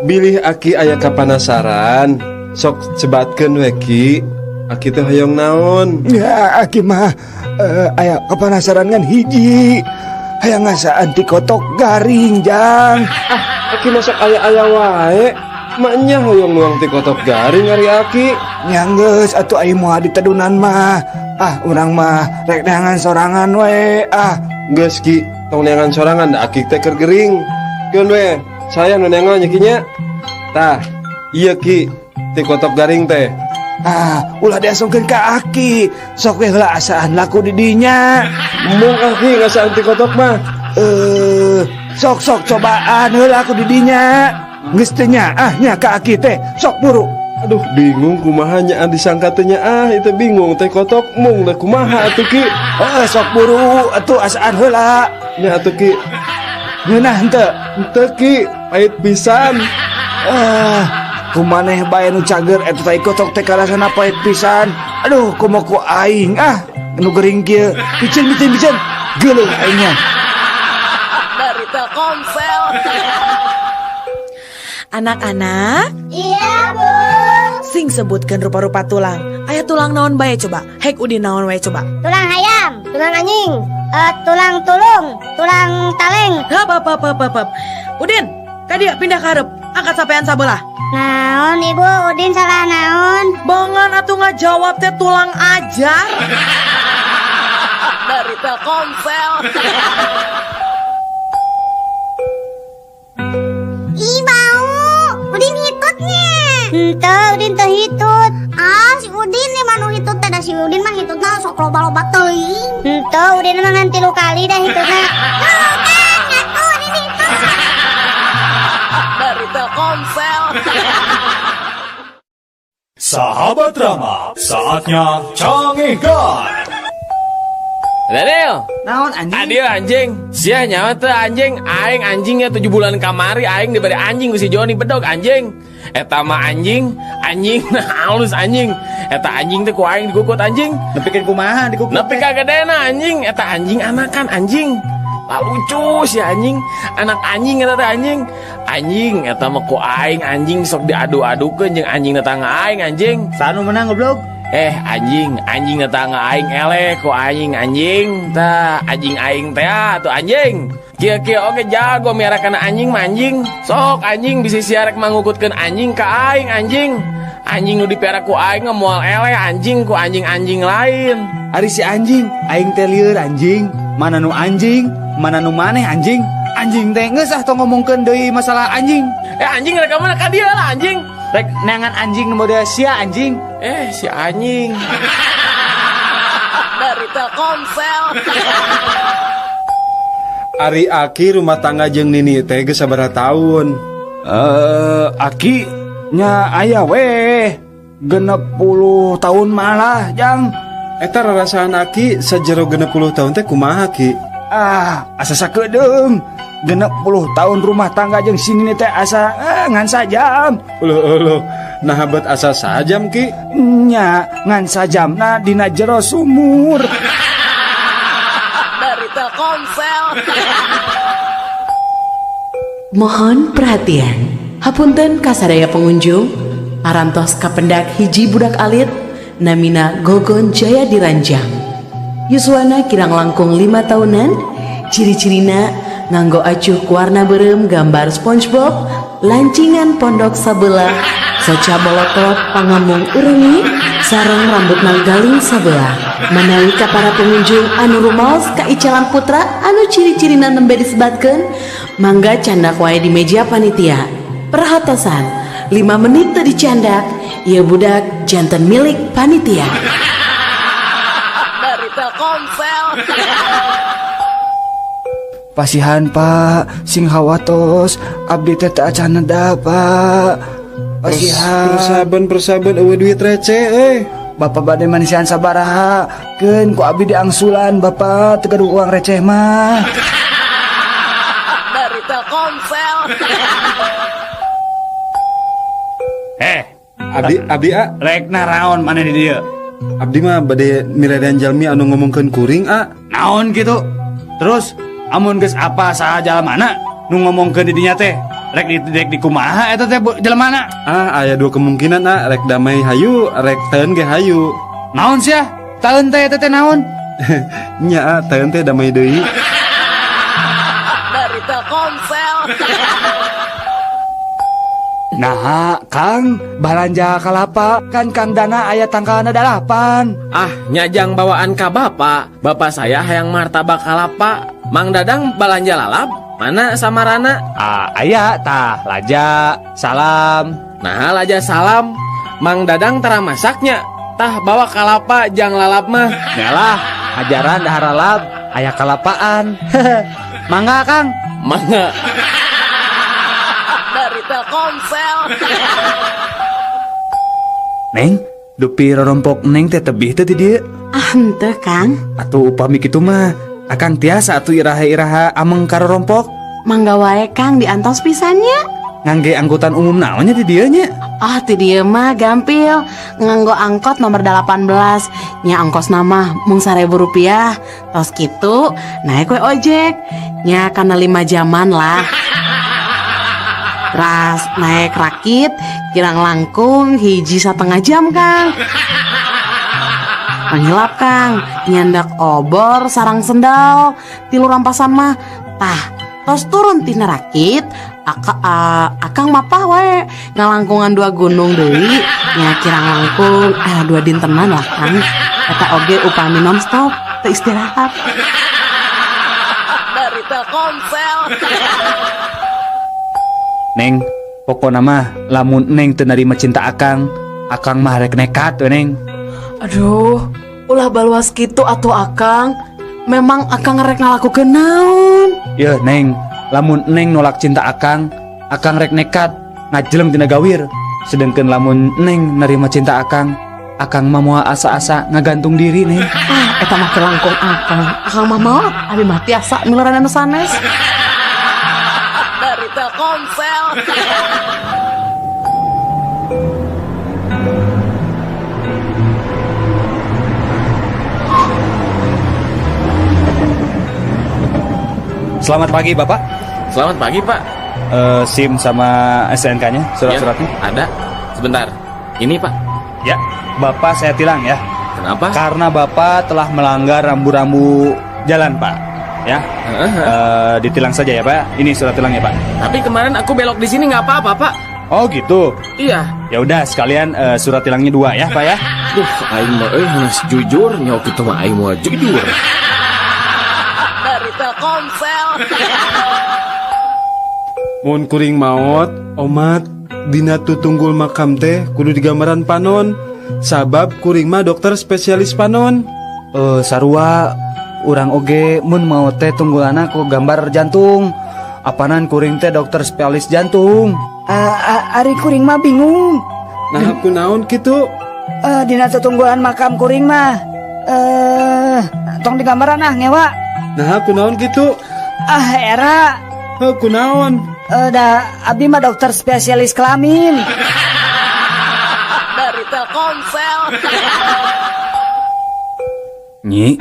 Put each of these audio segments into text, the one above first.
Bilih Aki aya kapanasaran, sok sebatkeun we, Ki. Aki teh hoyong naon? Ya, Aki mah aya kepanasaran ngan hiji. Hayang ngasaan tikotok garing, Jang. Ah, Aki masuk aya-aya wae. Maknya hoyong nuang tikotok garing ari Aki. Nya geus atuh, ai moal ditedunan mah. Ah, urang mah rek neangan sorangan we. Ah, Geus, Ki, tong neangan sorangan, da Aki teh keur gering. Keun we, saya nu neangan nya, Ki, nya. Tah, iya, Ki, tikotok garing teh. Ah, ulah diasongkeun ka Aki. Sok we heula asaan laku di dinya. Mung Aki ngasaan tikotok mah. Eh, sok sok cobaan heula aku di dinya. Geus teu ah nya ka Aki teh. Sok buru. Aduh, bingung kumaha nya disangka teh nya, ah, itu bingung teh kotok mung da kumaha atuh, Ki? Eh, sok buru atuh, asaan heula. Nya atuh, Ki. Ngeunah henteu? Henteu, Ki, pahit pisan. Ah, kumaneh bae nu cager eta tai kotok teh karasana pahit pisan. Aduh, komo ku aing ah nu gering kieu. Piceun, piceun, piceun. Geuleuh aingnya. Dari Telkomsel. Anak-anak, Iya, Bu. Sing sebutkan rupa-rupa tulang. Aya tulang naon bae coba? Hek Udin, naon wae coba? Tulang ayam, tulang anjing, tulang tulung, tulang taleng. Hap, hap, hap, hap, hap, hap. Udin, kadieu pindah ka hareup. Angkat sampean sabelah. Naon, Ibu, Udin salah naon? Bongan atuh ngajawab teh, tulang ajar. Dari Telkomsel. Ih, bau. Udin hitutnya. Henteu, Udin teu hitut. Ah, si Udin nih manu hitut teh, da si Udin mah hitutna sok loba-loba teuing. Henteu, Udin mah ngan tilu kali dah hitutna. Tuh kan, ngaku Udin hitut. Dari Telkomsel. Sahabat Rama, saatnya Cangehgar. Daniel, Naon, anjing? Adio anjing, sia nyawa teh anjing, aing anjingnya 7 bulan kamari aing diberi anjing ku si Joni bedog, anjing. Eta mah anjing, anjing nah halus anjing. Eta anjing teh ku aing dikukut, anjing. Nepikeun kumaha dikukut? Nepi ka gedena, anjing, eta anjing anakan, anjing. Lah, lucu si anjing, anak anjing eta teh anjing. Anjing eta mah ku aing anjing sok diadu-adukeun jeung anjing tetangga aing, anjing. Saha nu menang, goblok? Eh, anjing, anjing tetangga aing eleh ku anjing anjing. Tah, anjing aing teh ah, tuh anjing. Kieu kieu oge jago miara kana anjing mah, anjing. Sok anjing, bisa sia rek mangukutkeun anjing ka aing, anjing. Anjing nu dipiara ku aing mah moal eleh, anjing, ku anjing-anjing lain. Ari si anjing, aing teh lieur, anjing. Mana nu anjing, mana nu maneh, anjing. Anjing teh geus ah, tong ngomongkeun deui masalah anjing. Eh, anjing rek ka mana ka dieu lah, anjing? Rek neangan anjing nu model sia, anjing. Eh, si anjing. Dari Telkomsel. Ari Aki rumah tangga jeung Nini teh geus sabaraha tahun? Eh, Aki nya aya weh 60 tahun malah, Jang. Eta rarasaan Aki sajero 60 tahun teh kumaha, Ki? Ah, asa sakedeung. 60 tahun rumah tangga jeung si Nini teh asa ngan sajam. Uluh uluh, nah bet asa sajam, Ki? Nya ngan sajamna dina jero sumur. Dari Telkomsel. Mohon perhatian. Hapunten kasadaya pengunjung, parantos kapendak hiji budak alit namina Gogon Jaya Diranjang. Yuswana kirang langkung 5 tahunan, ciri-cirina nganggo acuh warna beureum gambar SpongeBob, lancingan pondok sabelah, soca bolotot pangamung urengi, sareng rambut galing sabelah. Manawi ka para pengunjung anu rumaos kaicalan putra anu ciri-cirina nembe disebatkeun, mangga candak wae di meja panitia. Perhatosan, 5 menit teu dicandak, ieu budak janten milik panitia. Dari Telkomsel. Pasihan, Pak, sing hawatos, abdi teh teu acan neda, Pak. Pasihan. Persaban persaban euweuh duit receh euy. Bapak bade manisian sabaraha? Keun ku abdi diangsulan, Bapak teu gaduh uang receh mah. Dari Telkomsel. Eh, Abdi abdi a. Rek naraon maneh di dieu? Abdi mah bade miredan jalmi anu ngomongkeun kuring, a. Naon gitu? Terus amun geus apa saha jalmana nu ngomongkeun di dinya teh? Rek di rek di kumaha eta teh jelemana? Ah, aya dua kemungkinan ah, rek damai hayu, rek teun ge hayu. Naon sia? Taeun teh eta teh naon? Nya ah, teun teh damai deui. Dari Telkomsel. Nah, Kang, balanja kalapa kan Kang Dana aya tangkalna 8. Ah, nyajang bawaan ka bapak. Bapak saya hayang martabak kalapa. Mang Dadang balanja lalap. Mana samarana? Ah, aya tah laja, salam. Nah, laja salam. Mang Dadang tara masaknya. Tah bawa kalapa jang lalap mah. Nyalah, ajaran dahar lalap, aya kalapaan. Mangga, Kang. Mangga. Dari Telkomsel. Neng, dupi rorompok neng teh tebih teh di dieu. Ah henteu Kang. Atuh upami kitu mah, akang tiasa atuh iraha-iraha ameng ka rorompok. Mangga wae Kang diantos pisannya. Ngangge angkutan umum naonnya di dieu nya? Ah ti dieu mah gampil nganggo angkot nomor 18 nya, ongkos mah mung Rp1.000. Tos kitu naik we ojek nya kana 5 jaman lah. Teras naik rakit kirang langkung 1,5 jam, Kang. Panghilap Kang, nyandak obor sarang sendal tilu rampasan mah. Tah tos turun tina rakit akang mapah wae ngalangkungan dua gunung deui nya, kirang langkung 2 dintenan lah, Kang. Eta oge upami nonstop teu istirahat. Dari Telkomsel. Neng, pokona mah lamun neng teu narima cinta akang, akang mah rek nekat we, Neng. Aduh, ulah baluas kitu atuh Akang. Memang akang rek ngalakukeun naon? Yeuh, Neng, lamun neng nolak cinta akang, akang rek nekat ngajeleng tina gawir. Sedangkan lamun neng nerima cinta akang, akang mah moal asa-asa ngagantung diri, Neng. Ah, eta mah kelangkung akang. Akang mah maot, abi mah tiasa miluran anu sanes. Dari Telkomsel. Selamat pagi, Bapak. Selamat pagi, Pak. SIM sama STNK-nya, surat-suratnya. Ya, ada. Sebentar. Ini, Pak. Ya, Bapak saya tilang ya. Kenapa? Karena Bapak telah melanggar rambu-rambu jalan, Pak. Ya. Ditilang saja ya, Pak. Ini surat tilangnya, Pak. Tapi kemarin aku belok di sini nggak apa-apa, Pak. Oh, gitu. Iya. Ya udah, sekalian surat tilangnya dua ya, Pak ya. Duh, aing mah euy hanas jujur, nyawa kitu mah aing mah jujur. Dari Telkomsel. Mun kuring maot, omat, dina tutunggul makam teh kudu digambaran panon. Sabab kuring mah dokter spesialis panon. Sarua urang oge mun maot teh tunggulana ku gambar jantung. Apanan kuring teh dokter spesialis jantung. Ari kuring mah bingung. Nah, aku naon kitu? Dina tetunggulan makam kuring mah tong digambaran ah, ngewa. Nah, aku naon kitu? Ah, era. Aku naon? Da abdi mah dokter spesialis kelamin. Dari Telkomsel. Nyi,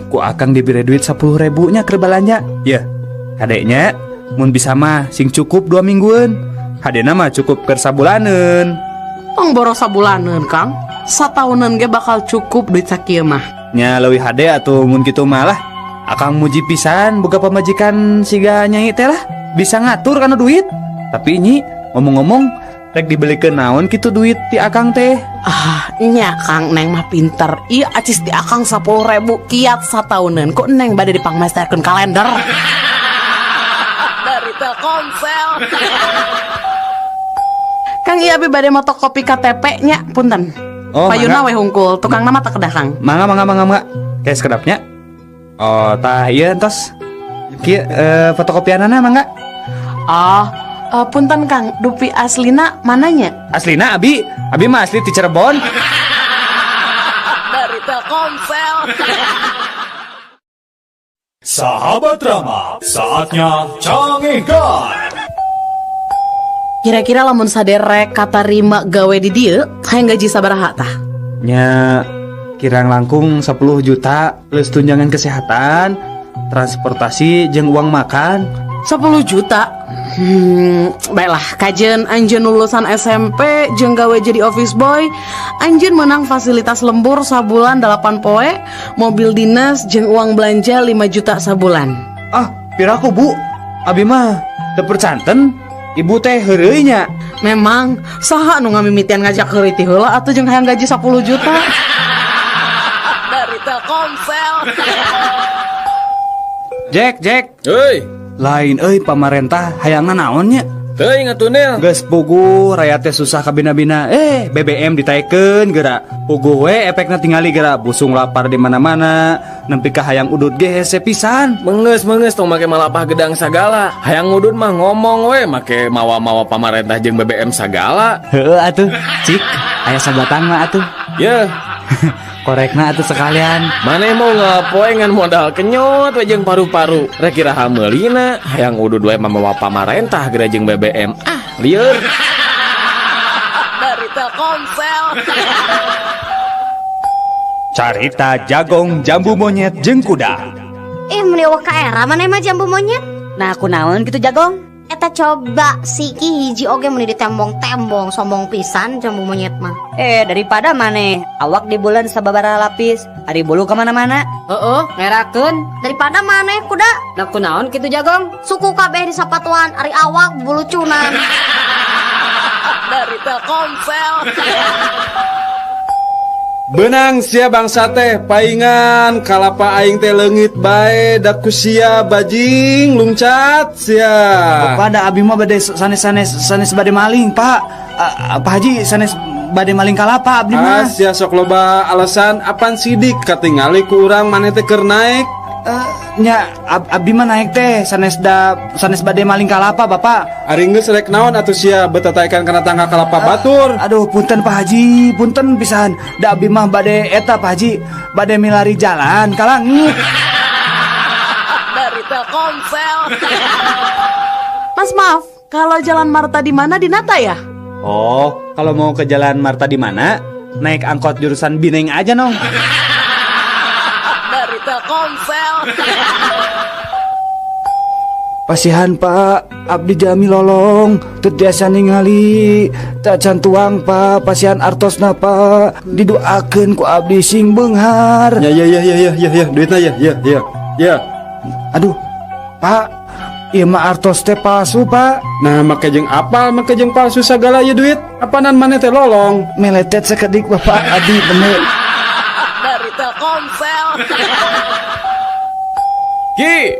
ku akang diberi duit 10 ribu nya keur balanja. Ya, kadeknya mun bisa mah sing cukup 2 mingguan. Hadena mah cukup keur sabulaneun. Tong boro sabulaneun, Kang. Sataunan ge bakal cukup duit sakieu mah. Nya leuwih hade atuh mun kitu malah. Akang muji pisan boga pamajikan siga nyai teh lah. Bisa ngatur kana duit. Tapi Nyi, ngomong-ngomong rek dibelikeun naon kitu duit ti akang teh? Ah, nya Kang, neng mah pinter. Iya, acis di akang 10 ribu kiat sataunan. Kok neng bade dipangmesterkeun kalender. Dari Telkomsel. Kang, iya abi bade motokopi KTP nya, punten. Oh, Payuna mangga. we hungkul, tukang nama tak kedah, Kang. Mangga, mangga, mangga, mangga. Kayak sekedapnya. Oh, tah ieu entos. Kieu fotokopianana, mangga. Oh, punten Kang, dupi aslina mananya? Aslina abi, abi mah asli ti Cirebon. Dari Telkomsel. Sahabat Rama, saatnya Cangehgar. Kira-kira lamun saderek katarima gawe di dieu, hayang gaji sabaraha tah? Nya kirang langkung 10 juta plus tunjangan kesehatan, transportasi jeung uang makan. 10 juta. Baiklah, kajen anjeun lulusan SMP jeung gawe jadi office boy, anjeun menang fasilitas lembur sabulan 8 poe, mobil dinas jeung uang belanja 5 juta sabulan. Ah, piraku Bu. Abi mah teu percanten. Ibu teh heureuy nya. Memang saha nu ngamimitian ngajak heureuy ti heula atuh jeung hayang gaji 10 juta. Dari Telkomsel. Jack, Jack. Hei, Lain euy pamarentah hayangna naon nya? Teuing atuh Nil. Geus puguh rakyat teh susah kabina-bina. BBM ditaekeun geura. Puguh we efekna tingali geura busung lapar di mana-mana. Nempi ka hayang udud ge hese pisan. Menges menges tong make malapah gedang sagala. Hayang ngudud mah ngomong we make mawa-mawa pamarentah jeung BBM sagala. Heueuh atuh, cik, aya sabatang mah atuh. Yeuh, Korekna atuh sekalian. Maneh mau ngapoe ngan modal kenyot we jeung paru-paru. Rek iraha meulina, hayang udud we mamawa pamarentah geura jeung BBM. Ah, lieur. Dari Telkomsel. Carita jagong jambu monyet jeung kuda. Ih, meni euweuh ka era maneh mah jambu monyet. Nah, aku naon gitu jagong? Eta coba siki hiji oge meni ditembong-tembong sombong pisan jambu monyet mah. Eh, daripada maneh awak di bulan sababaraha lapis, ari bulu kemana-mana. Heeh, ngerakeun. Daripada maneh kuda. Nah, kunaon kitu jagong? Suku kabeh di sapatuan ari awak bulucunan. Dari Telkomsel. Benang sia bangsa teh paingan kalapa aing teh leungit bae da ku sia bajing lungcat sia. Bapak da abi mah bade sanes-sanes sanes bade maling, Pak. Pak Haji sanes bade maling kalapa abdi Ah mah. sia sok loba alasan apan sidik katingali ku urang maneh teh keur naek. Nya abdi mah naik teh sanes da sanes bade maling kalapa, Bapak. Ari geus rek naon atuh sia betataekan kana tangga kalapa batur. Aduh, punten Pak Haji, punten pisan. Da abdi mah bade eta Pak Haji, bade milari jalan ka langit. Dari Telkomsel. Mas maaf, kalau Jalan Marta di mana di Nata ya? Oh, kalau mau ke Jalan Marta di mana? Naik angkot jurusan Bineng aja nong. Dari Telkomsel. Pasihan Pak, abdi jami lolong, teu tiasa ningali, tacan tuang Pak, pasihan artosna Pak, didoakeun ku abdi sing beunghar. Ya ya ya ya ya ya ya duitna ya ya ya ya. Aduh, Pak, ieu mah artos teh palsu Pak. Nah make jeung apal make jeung palsu sagala ieu duit. Apanan maneh teh lolong. Meletet sakedik Bapak, abdi bener. Dari Telkomsel. Ki,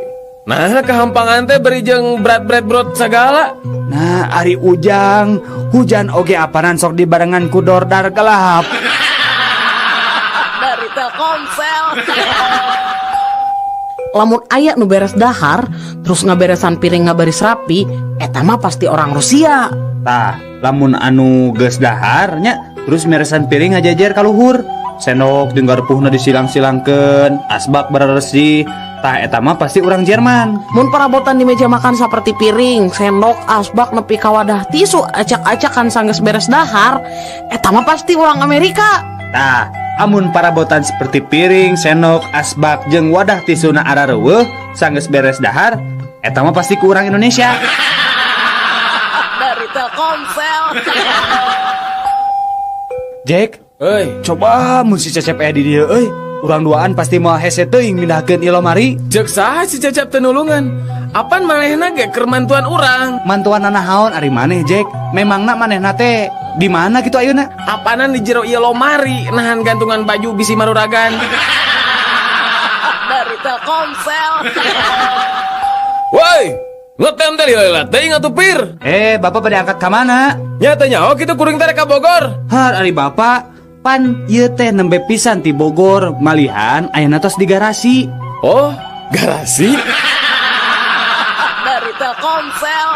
nah kehampangan teh beri jeung berat-berat brot sagala. Nah, ari ujang, hujan oge apanan sok dibarengan ku dordar gelap. Dari Telkomsel. Lamun aya nu beres dahar, terus ngaberesan piring ngabaris rapi, eta mah pasti orang Rusia. Tah, lamun anu geus dahar nya, terus meresan piring ngajajar ka luhur. Sendok jeung garpuhna disilang-silangkeun, asbak beresih. Tah eta mah pasti urang Jerman. Mun perabotan di meja makan seperti piring, sendok, asbak nepi ka wadah tisu acak-acakan sanggeus beres dahar, eta mah pasti orang Amerika. Tah, amun parabotan seperti piring, sendok, asbak jeung wadah tisuna arareuweuh sanggeus beres dahar, eta mah pasti ku urang Indonesia. Dari Telkomsel. Jack, Euy, coba mun si Cecep aya di dieu euy. Urang duaan pasti moal hese teuing mindahkeun ieu lomari. Ceuk saha si Cecep teu nulungan? Apan manehna ge keur mantuan urang? Mantuan naon ari maneh, Jack? Memangna manehna teh di mana kitu ayeuna? Apanan di jero ieu lomari nahan gantungan baju bisi maruragan. Dari Telkomsel. Woi, ngetem teh lila teuing atuh pir. Bapak pada angkat ka mana? Nya teh nyaho kitu kuring teh ka Bogor. Har ari bapak pan ieu teh nembe pisan ti Bogor, malihan ayeuna tos di garasi. Oh, garasi? Dari Telkomsel.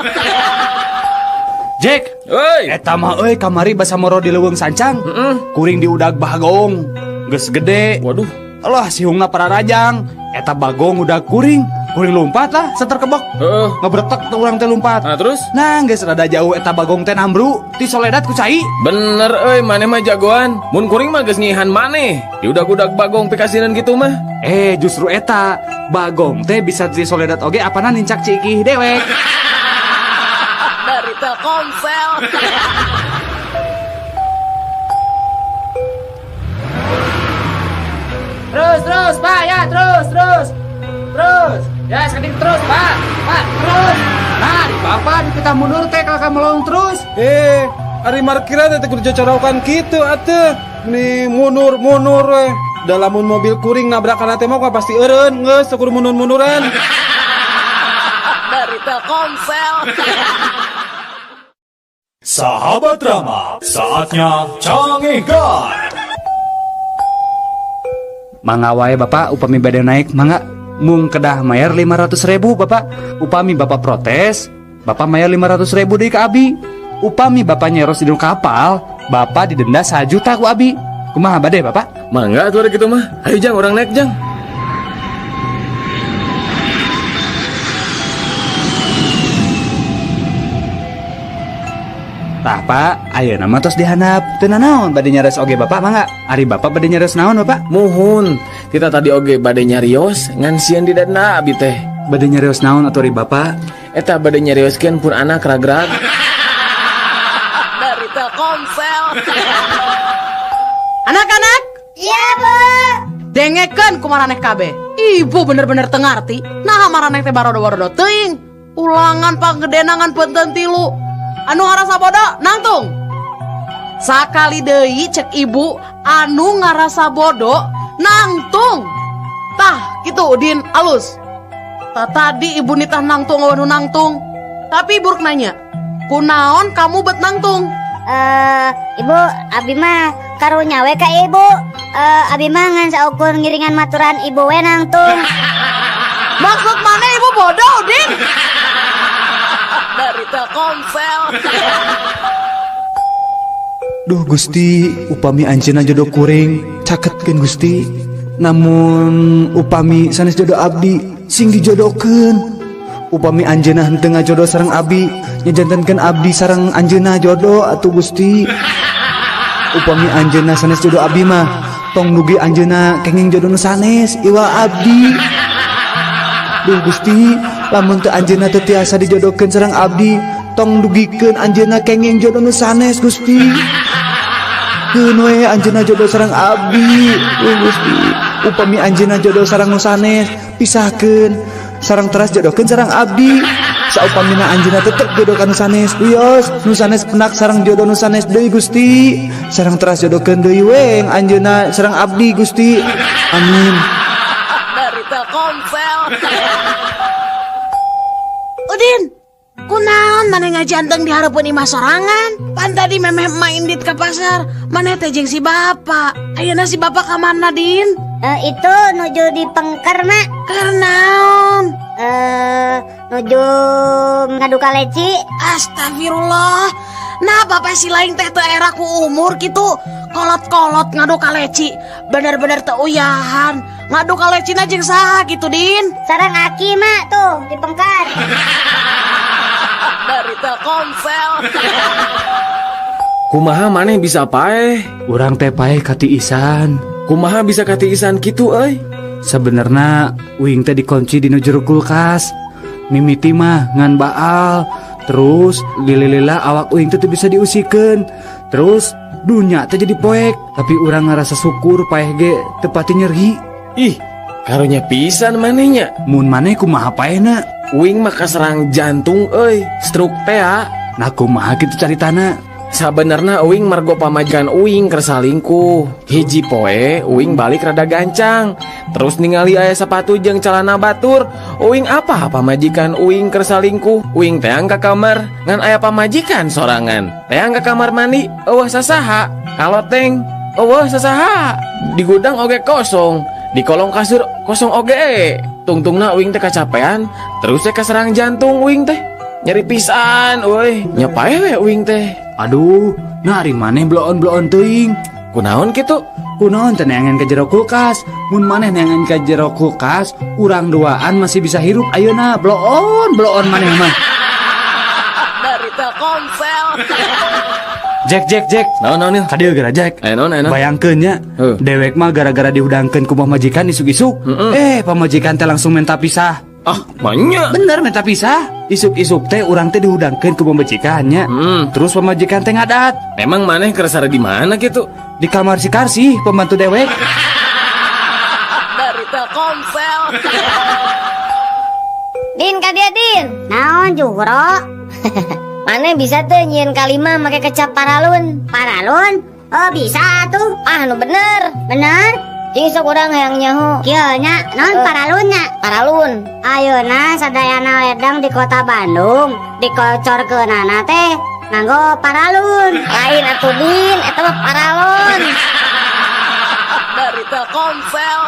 Jack, Euy, eta mah euy kamari basa moro di leuweung sancang. Kuring diudag bagong. Geus gede. Waduh, Alah sihungna pararajang. Eta bagong udah kuring. Kuring lompat lah, seter kebok. Heeh. Ngebretek tuh urang teh lompat. Nah, terus? Nah, geus rada jauh eta bagong teh nambru, ti soledat ku cai. Bener euy, maneh mah jagoan. Mun kuring mah geus nyihan maneh. Diudag-udag bagong pikasinan gitu mah. Eh, justru eta bagong teh bisa di soledat oge apana nincak cikih dewek. Dari Telkomsel. Terus, terus, Pak, ya, terus, terus. Terus. Ya, sekedik terus, Pak. Pak, terus. Nah, di Bapak di kita mundur teh kalau kamu melong terus. Eh, ari markiran teh kudu cocorokan kitu atuh. Meni mundur-mundur we. Da lamun mobil kuring nabrakan teh mah pasti eureun geus teu kudu mundur-munduran. Dari Telkomsel. Sahabat Rama, saatnya Cangehgar. Mangga wae Bapak upami bade naik mangga mung kedah mayar 500.000 Bapak. Upami Bapak protes, Bapak mayar 500.000 deui ka abi. Upami Bapak nyeros di kapal, Bapak didenda 1 juta ku abi. Kumaha bade Bapak? Mangga atuh ada gitu mah. Ayo Jang, orang naik Jang. Tah Pak, ayeuna mah tos dihandap. Teu nanaon bade nyares oge Bapak mangga. Ari Bapak bade nyares naon Bapak? Muhun, kita tadi oge bade nyarios ngan sieun didenda abi teh. Bade nyarios naon atuh ari Bapak? Eta bade nyarioskeun pun anak ragrag. Dari Telkomsel. Anak-anak, Iya, Bu. dengekeun ku maraneh kabeh. Ibu bener-bener teu ngarti. Naha maraneh teh barodo-barodo teuing. Ulangan panggedena ngan benten tilu. Anu ngarasa bodoh nangtung. Sakali deui cek ibu anu ngarasa bodoh nangtung. Tah kitu Udin alus. Tah tadi ibu nitah nangtung anu nangtung. Tapi ibu rek nanya, kunaon kamu bet nangtung? Ibu, abi mah karunya we ka ibu. Abi mah ngan saukur ngiringan maturan ibu we nangtung. Maksud mana ibu bodoh Udin? Dari Telkomsel. Duh Gusti, upami anjeunna jodoh kuring, caketkeun Gusti. Namun upami sanes jodoh abdi, sing dijodohkeun. Upami anjeunna henteu ngajodoh sareng abdi, nyajantenkeun abdi sareng anjeunna jodoh atuh Gusti. Upami anjeunna sanes jodoh abdi mah, tong dugi anjeunna kenging jodoh nu sanes iwal abdi. Duh Gusti, lamun teu anjeunna teu tiasa dijodohkeun sareng abdi, tong dugikeun anjeunna kenging jodoh nu sanes Gusti. Keun we anjeunna jodoh sareng abdi. Duh Gusti, upami anjeunna jodoh sareng nu sanes, pisahkeun sareng teras jodohkeun sareng abdi. Saupamina anjeunna tetep jodoh ka nu sanes, wios nu sanes penak sareng jodoh nu sanes deui Gusti. Sareng teras jodohkeun deui we anjeunna sareng abdi Gusti. Amin. Dari Telkomsel. Udin, kunaon maneh ngajanteng di hareupeun imah sorangan? Pan tadi memeh emak indit ka pasar, maneh teh jeung si bapak. Ayeuna si bapak ka mana, Din? Itu nuju di pengker, Mak. Keur naon? Nuju ngadu kaleci. Astagfirullah. Nah, bapak si lain teh teu era ku umur kitu. Kolot-kolot ngadu kaleci. Bener-bener teu uyahan. Ngadu kalecina jeung saha kitu, Din? Sareng aki, Mak, tuh di pengker. Dari Telkomsel. Kumaha maneh bisa paeh? Urang teh paeh katiisan. Kumaha bisa katiisan kitu euy? Sebenarnya uing teh dikunci di nu jero kulkas. Mimiti mah ngan baal. Terus lila-lila awak uing teh teu bisa diusikeun. Terus dunya teh jadi poek. Tapi urang ngarasa syukur paeh ge teu pati nyeri. Ih, karunya pisan manehnya. Mun maneh kumaha paehna? Uing mah kaserang jantung euy, stroke teh ah. Nah kumaha kitu caritana? Sabenerna uing margo pamajikan uing keur salingkuh. Hiji poe uing balik rada gancang. Terus ningali aya sepatu jeung celana batur. Uing apa pamajikan uing keur salingkuh? Uing teang ka kamar ngan aya pamajikan sorangan. Teang ka kamar mandi eueuh sasaha. Kaloteng eueuh sasaha. Di gudang oge kosong. Di kolong kasur kosong oge. Tungtungna uing teh kacapean, terus teh kaserang jantung uing teh. Nyeri pisan euy, nya paeh we uing teh. Aduh, nah ari maneh bloon-bloon teuing. Kunaon kitu? Kunaon teh neangan ke jero kulkas? Mun maneh neangan ke jero kulkas, urang duaan masih bisa hirup ayeuna. Bloon, bloon maneh mah. Dari Telkomsel. Jack, Jack, Jack. Naon naon Nil? Kadieu geura, Jack. Aya naon, aya naon? Bayangkeun nya, Heuh. dewek mah gara-gara dihudangkeun ku pamajikan isuk-isuk. Eh, pamajikan teh langsung minta pisah. Ah, banyak. Bener minta pisah. Isuk-isuk teh urang teh dihudangkeun ku pamajikannya. Terus pamajikan teh ngadat. Emang maneh keur sare di mana gitu? Di kamar si Karsi, pembantu dewek. Dari Telkomsel. Din ka dieu, Din. Naon Juhro? Maneh bisa tuh nyieun kalima make kecap paralun. Paralun? Oh bisa tuh. Ah nu bener. Bener? Cing sok urang hayang nyaho. Kieu nya, naon paralun nya? Paralun. Ayeuna sadayana ledeng di kota Bandung dikocorkeunana teh nganggo paralun. Lain atuh Din, eta mah paralon. Dari Telkomsel.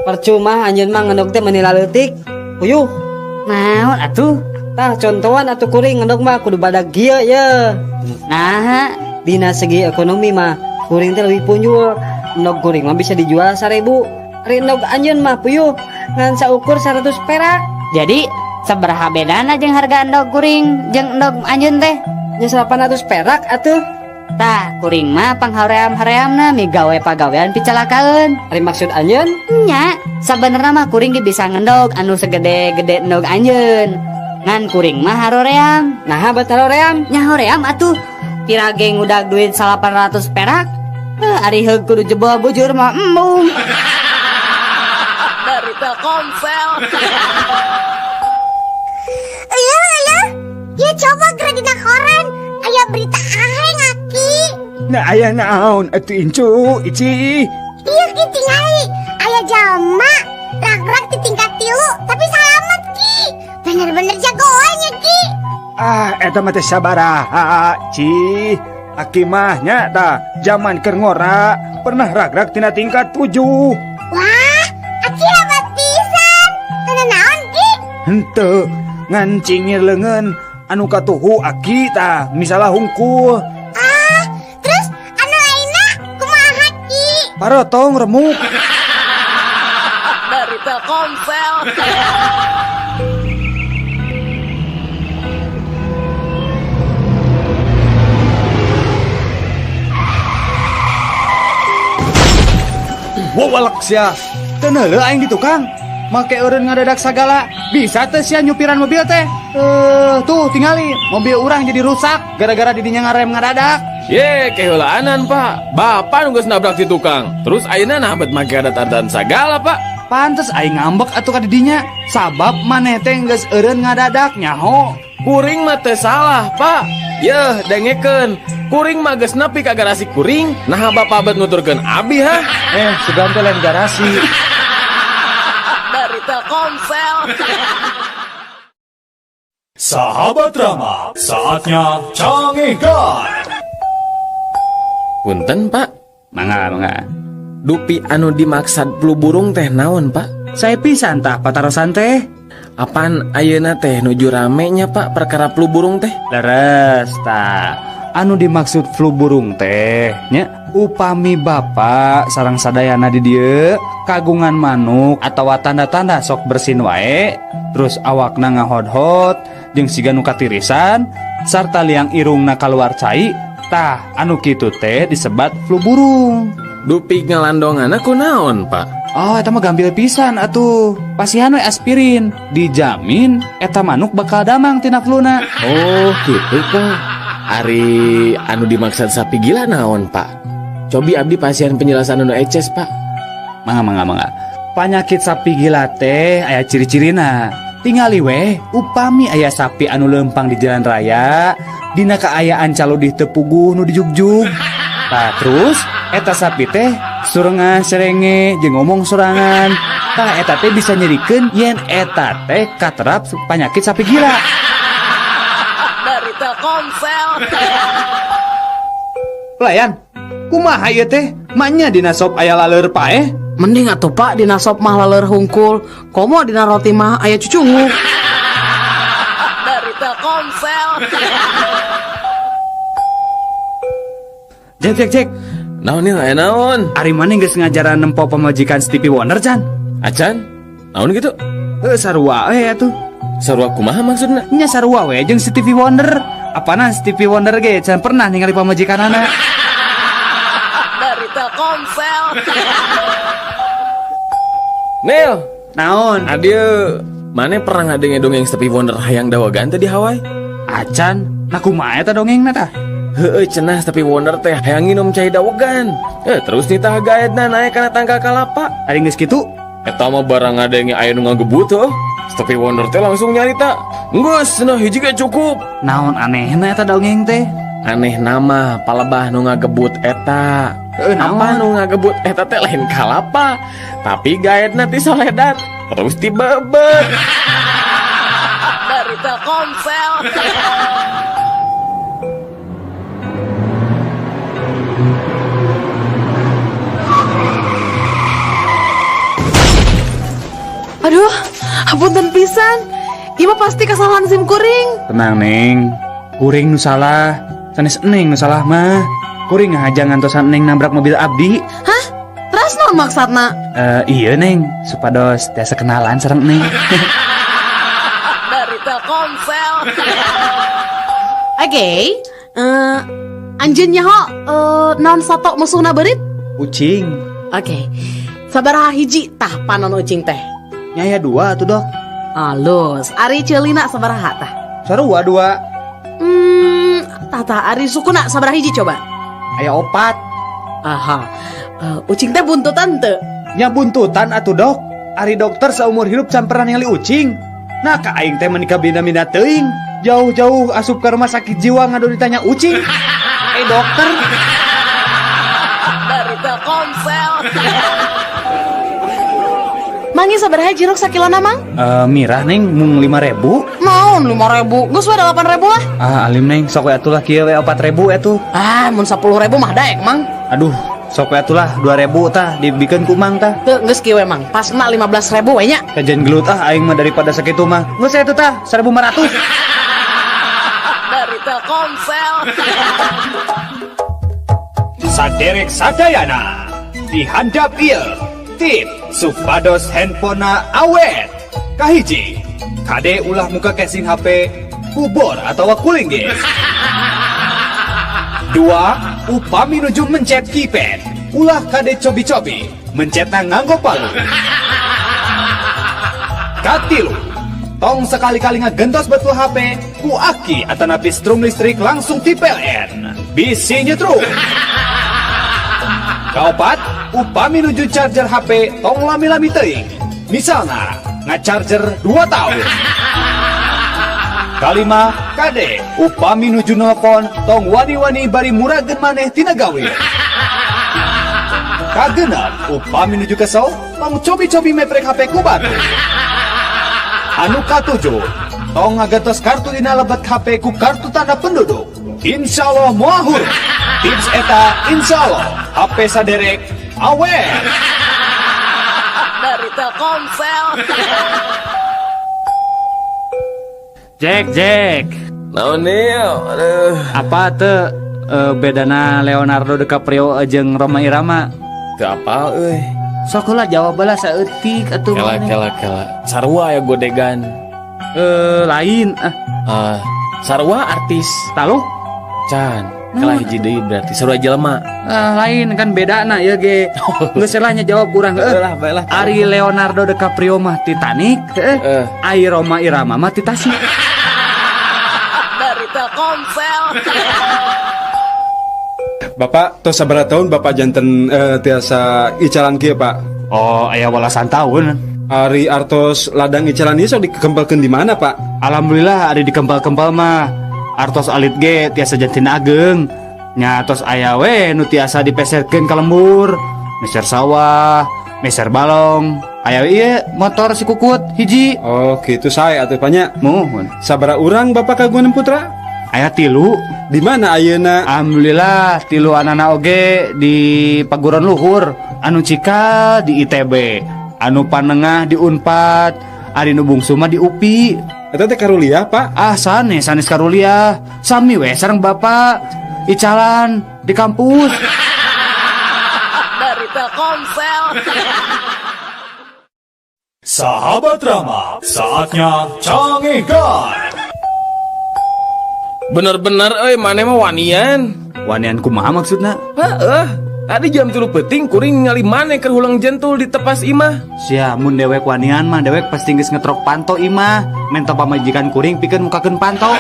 Percuma anjeun mah ngendog teh meuni laleutik. Puyuh. Naon atuh? Tah contohan atuh kuring ngendog mah kudu badag kieu ye. Nah, dina segi ekonomi mah kuring teh leuwih punjul. Endog kuring mah bisa dijual 1000. Ari endog anjeun mah puyuh ngan saukur 100 perak. Jadi sabaraha bedana jeung harga endog kuring jeung endog anjeun teh? Nya 800 perak atuh. Tah, kuring mah panghaream-hareamna migawe pagawean picalakaeun. Ari maksud anjeun? Nya, sabenerna mah kuring ge bisa ngendog anu segede-gede endog anjeun. Ngan kuring mah haroream. Naha bet haroream? Nya hoream atuh. Pira ge ngudag duit 800 perak. Ari heug kudu jebol bujur mah embung. Dari Telkomsel. Iya, iya. Ya coba geura dina koran. Aya berita aheng aki. Nah aya naon atuh incu ici. Iya ki tingali. Aya jalma ragrak di tingkat 3 tapi salamet ki. Bener-bener jagoannya ki. Ah eta mah teh sabaraha ci. Aki mah nya tah zaman keur ngora pernah ragrak tina tingkat 7. Wah, aki hebat pisan. Teu naon ki? Henteu ngan cingir leungeun anu katuhu aki tah misalah hungkul. Ah, terus anu lainna kumaha ki? Parotong remuk. Dari Telkomsel. Wawalak sia. Teu neuleuh aing di tukang. Make eureun ngadadak sagala. Bisa teh sia nyupiran mobil teh. Tuh tingali mobil urang jadi rusak gara-gara didinya ngarem ngadadak. Ye, keheulaanan, Pak. Bapak nu geus nabrak di tukang. Terus ayeuna nah bet make adat-adatan sagala, Pak. Pantes aing ngambek atuh ka didinya. Sabab maneh teh geus eureun ngadadak nyaho. Kuring mah teu salah, Pak. Yeuh, dengekeun. Kuring mah geus nepi ka garasi kuring, naha bapak bet nuturkeun abi hah? Sugan teh lain garasi. Dari Telkomsel. Sahabat Rama, saatnya Cangehgar. Punten, Pak. Mangga, mangga. Dupi anu dimaksad flu burung teh naon, Pak? Saya pisan tah patarosan teh. Apaan ayeuna teh nuju rame nya, Pak, perkara flu burung teh? Leres tah. Anu dimaksud flu burung teh nya upami bapak sareng sadayana di dieu kagungan manuk atawa tanda-tanda sok bersin wae terus awakna ngahodhot jeung siga nu katirisan sarta liang irungna kaluar cai tah anu kitu teh disebat flu burung. Dupi ngalandonganna kunaon, Pak? Oh, eta mah gampil pisan atuh. Pasihan we aspirin, dijamin eta manuk bakal damang tina fluna. Oh, gitu, Pak. Ari anu dimaksud sapi gila naon, Pak? Cobi abdi pasihan penjelasan anu eces, Pak. Mangga, mangga, mangga. Panyakit sapi gila teh aya ciri-cirina. Tingali weh, upami aya sapi anu lempang di jalan raya, dina kaayaan caludih teu puguh nu dijugjug. Tah terus eta sapi teh surengan serenge jeung ngomong sorangan. Tah eta teh bisa nyerikeun yen eta teh katerap panyakit sapi gila. Dari Telkomsel. Pelayan, kumaha ieu teh? Manya dina sop aya laleur paeh? Mending atuh Pak dina sop mah laleur hungkul, komo dina roti mah aya cucunguk. Dari Telkomsel. Cek cek cek. Naon nih, aya naon? Ari maneh geus ngajaran nempo pamajikan Stevie Wonder can? Acan? Naon gitu? Heuh, sarua we atuh. Sarua kumaha maksudna? Nya sarua we jeung Stevie Wonder. Apana Stevie Wonder ge can pernah ningali pamajikanana. Dari Telkomsel. Nil, naon? Adieu. Maneh pernah ngadenge dongeng Stevie Wonder hayang dawegan teh di Hawaii? Acan, nah kumaha eta dongengna tah? Heueuh, cenah Stevie Wonder teh hayang nginum cai dawegan. Terus nitah gaetna naik kana tangkal kalapa. Ari geus kitu? Eta mah barang ngadenge aya nu ngagebut heuh. Stevie Wonder teh langsung nyarita, "Geus cenah hiji ge cukup." Naon anehna eta dongeng teh? Aneh nama palebah nu ngagebut eta. Heueuh, naon? Apa nu ngagebut eta teh lain kalapa, tapi gaetna ti soledat terus tibebet. Dari Telkomsel. Aduh, hapunten pisan. Ieu mah pasti kesalahan sim kuring. Tenang, Neng. Kuring nu salah. Sanes Neng nu salah mah. Kuring ngahaja ngantosan Neng nabrak mobil abdi. Hah? Terus naon maksudna? Iya Neng, supados tiasa kenalan sareng Neng. Dari Telkomsel. Oke, anjeun nyaho naon sato musuhna beurit? Ucing. Oke. Sabaraha hiji tah panon ucing teh? Nyaya 2 atuh, Dok. Alus, ari ceulina sabaraha tah? Sarua 2. Tah tah ari sukuna sabaraha hiji coba? Aya 4. Aha. Ucing teh buntutan teu? Nya buntutan atuh, Dok. Ari dokter seumur hidup can pernah ningali ucing. Nah, ka aing teh menikah bina-bina teuing. Jauh-jauh asup ke rumah sakit jiwa ngadu ditanya ucing. Dokter. Dari Telkomsel. Mangi sabaraha jeruk sakilona, Mang? Mirah, Neng, mung 5.000. Naon 5.000? Geus we 8.000 lah. Ah, alim Neng, sok we atuh lah kieu we 4.000 atuh. Ah, mun 10.000 mah daek, Mang. Aduh, sok we atuh lah 2.000 tah dibikeun ku Mang tah. Teu geus kieu we, Mang. Pasna 15.000 we nya. Kajian gelut ah aing mah daripada sakitu mah. Geus atuh tah 1.500. Dari Telkomsel. Saderek sadayana dihandap ieu tip supados handphonena awet. Kahiji, kade ulah muka casing HP kubor atau kulinggis. 2, upami nuju mencet keypad ulah kade cobi-cobi mencetna nganggo palu. Katilu, tong sekali-kali ngagentos betul HP ku aki atanapi strum listrik langsung ti PLN bisi nyetrum. Kaopat, upami nuju charger HP tong lami-lami teuing. Misalna ngacharger 2 tahun. Kalima, kade upami nuju nelpon tong wani-wani bari murageun maneh tina gawe. Kagenep, upami nuju kesel tong cobi-cobi meprek HP ku batu. Anu katujuh, tong ngagentos kartu dina lebet HP ku kartu tanda penduduk. Insya Allah moal huruf. Tips eta insya Allah HP saderek awet. Dari Telkomsel. Jack, Jack. Naon Nil? Aduh. Apa teu bedana Leonardo DiCaprio jeung Rhoma Irama? Teu apal euy. Sok heula jawab heula saeutik atuh. Kela kela kela. Sarua ya godegan. Lain ah. Sarua artis. Taluh? Can. Kalah hiji deui berarti sarua jelema. Lain kan bedana ieu ge. Geus lah nya jawab kurang heuh. Lah, bae lah. Ari Leonardo DiCaprio mah Titanic, heuh. Ari Rhoma Irama mah Tasik. Dari Telkomsel. Bapak tos sabaraha tahun Bapak janten tiasa icalan kieu, Pak? Oh, aya walasan tahun. Ari artos ladang icalan ieu sok dikempelkeun di mana, Pak? Alhamdulillah ari dikempel-kempel mah. Artos alit ge tiasa janten ageng. Nya tos aya we nu tiasa dipeserkeun ka lembur. Meser sawah, meser balong. Aya we ieu motor si kukut hiji. Oh, kitu sae atuh Pak nya. Muhun. Sabaraha urang Bapak kagungan putra? Aya 3. Di mana ayeuna? Alhamdulillah 3 anana oge di Paguron Luhur, anu cikal di ITB, anu panengah di Unpad, ari nu bungsu mah di UPI. Eta teh karuliah, Pak? Ah, sanes, sanes karuliah. Sami we sareng Bapak icalan di kampus. Telkomsel. Sahabat Rama, saatnya Cangegan. Bener-bener euy, maneh mah wanian. Wanian kumaha maksudna? Heeh. Tadi jam 3 peuting kuring ningali maneh keur hulang jentul di tepas imah. Sia, mun dewek wanian mah dewek pasti geus ngetrok panto imah. Menta pamajikan kuring pikeun mukakeun panto.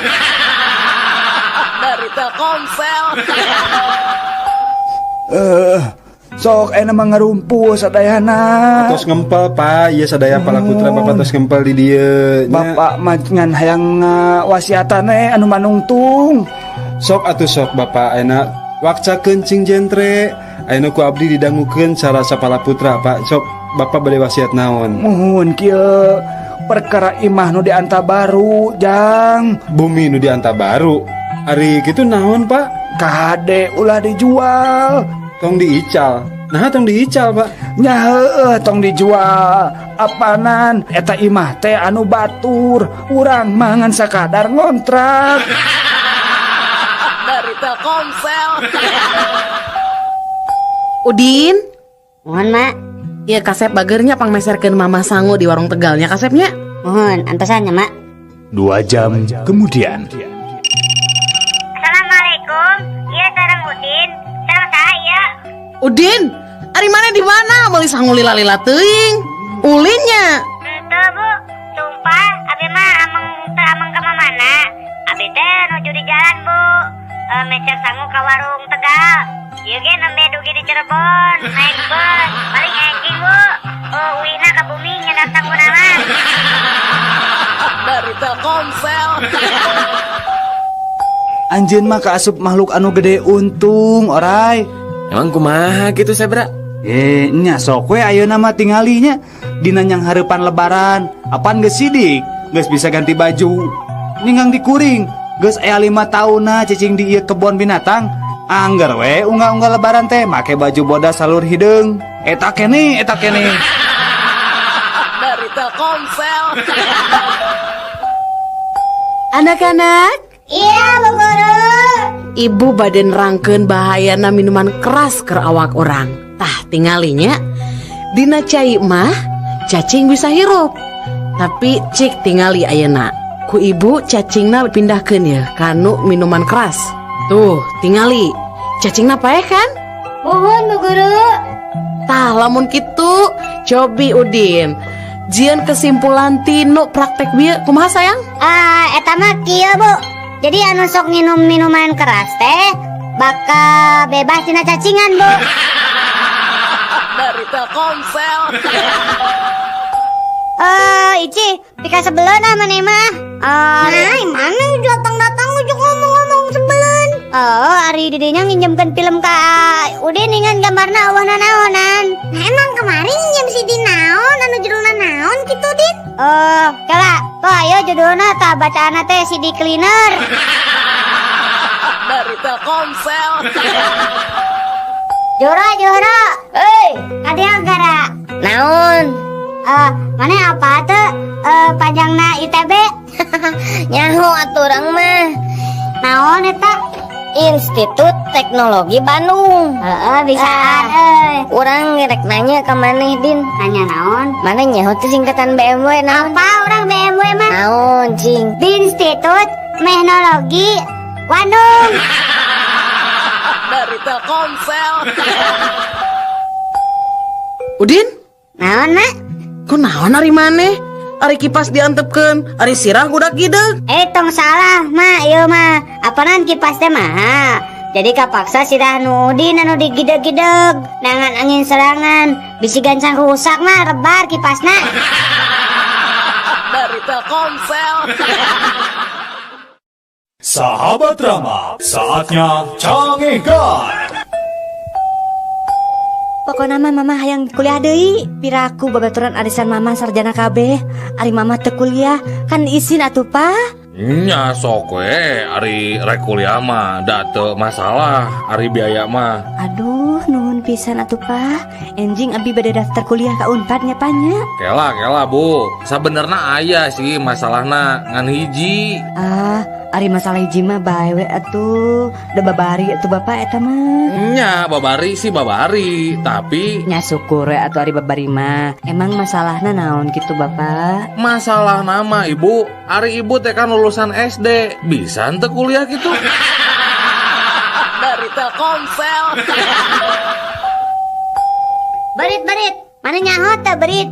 Dari Telkomsel. Sok ayeuna mah ngarumpul sadayana. Tos ngempel, Pak. Ieu sadaya palaputra Bapak tos ngempel di dieu nya. Bapak mah ngan hayang wasiatan anu manungtung. Sok atuh sok Bapak ayeuna wakcakeun cing jentre. Ayeuna ku abdi didangukeun cara sapala putra, Pak. Sok Bapak bade wasiat naon? Muhun kieu, perkara imah nu di Antabaru, Jang. Bumi nu di Antabaru. Ari kitu naon, Pak? Kade ulah dijual. Tong diical. Nah, tong diical, Pak. Nya heueuh, tong dijual. Apanan eta imah teh anu batur, urang mah ngan sakadar ngontrak. Dari Telkomsel. Udin. Mohon, Mak. Iya, kasep bagernya pangmeserkeun mama sangu di warung Tegalnya kasepnya. Mohon, antosan nya, Mak. 2 jam kemudian. Assalamualaikum. Iya, sareng Udin. Sareng saya. Udin, ari maneh di mana? Meuli sangu lila-lila teuing. Ulinnya. Henteu, Bu. Sumpah, abi mah ameng teu ameng ka mana. Abi teh nuju di jalan, Bu. Meser sangu ka warung Tegal. Ieu ge nembe dugi di Cirebon, naik bus. Paling enjing, Bu. Oh, uihna ka bumi nyandak sanguna mah. Dari Telkomsel. Anjeun mah kaasup makhluk anu gede untung, orai. Emang kumaha gitu, Sebra? Eh, nya sok we ayeuna mah tinggalinya dina nyang hareupan lebaran. Apan geus sidik, geus bisa ganti baju. Ninggang dikuring, geus aya 5 taunna cicing di ieu kebon binatang. Angger we unggal-unggal lebaran teh make baju bodas salur hideung. Eta kene, eta kene. Dari Telkomsel. Anak-anak, Iya, Bu Guru. Ibu bade nerangkeun bahayana minuman keras ke awak orang. Tah, tingalinya dina cai mah cacing bisa hirup. Tapi cik tingali ayeuna. Ku ibu cacingna pindahkeun ya kanu minuman keras. Tuh, tingali. Cacingna paeh kan? Muhun, Bu Guru. Tah, lamun kitu cobi Udin. Jieun kesimpulan tinu praktek bieu kumaha, sayang? Ah, eta mah kieu, Bu. Jadi anu sok nginum minuman keras teh bakal bebas tina cacingan, Bu. Dari Telkomsel. Eh, Ici, pika sebeleun ah maneh mah. Nah, mana datang-datang ujuk ngomong-ngomong sebeleun. Oh, ari didinya nginjemkeun film ka Udin dengan gambarna euweuh naonan. Nah, emang kemarin nginjem CD naon anu judulna naon kitu, Din? Oh, kala, tuh ayo judulna tah bacaanna teh CD cleaner. Dari Telkomsel. Jora, Jora. Hei, kadieu gara. Naon? Mana apa tuh? Panjangna ITB? Nyaho atuh urang mah. Naon eta? Institut Teknologi Bandung. Heeh, bisaan euy. Urang rek nanya ka maneh, Din. Nanya naon? Maneh nyaho teh singkatan BMW naon? Apa urang BMW mah? Naon, cing? Institut Teknologi Bandung. Dari Telkomsel. Udin? Naon, Mak? Ku naon ari maneh? Ari kipas diantepkeun, ari sirah gudak gideg. Eh, tong salah, Mak, ieu mah. Apanan kipas teh mahal. Jadi kapaksa sirah nu Udin anu digideg-gideg. Nangan angin serangan, bisi gancang rusak mah rebar kipasna. Dari Telkomsel. Sahabat Rama, saatnya Cangegan. Pokokna mah mama hayang kuliah deui. Piraku babaturan arisan mama sarjana kabeh. Ari mama teu kuliah, kan isin atuh, Pa. Nya sok we, ari rek kuliah mah da teu masalah, ari biaya mah. Aduh, nuhun pisan atuh, Pa. Enjing abi bade daftar kuliah ka Unpad nya, Pa, nya. Kela kela, Bu, sabenerna aya sih masalahna ngan hiji. Ah, Ari masalah hiji mah bae we atuh. Da babari atuh Bapak eta mah. Nya babari sih babari, tapi Nya syukur we atuh ari babari mah. Emang masalahna naon gitu Bapak? Masalah nama Ibu, ari Ibu teh kan lulusan SD, bisa henteu kuliah gitu? Dari Telkomsel. Berit berit, mana nyaho teh berit?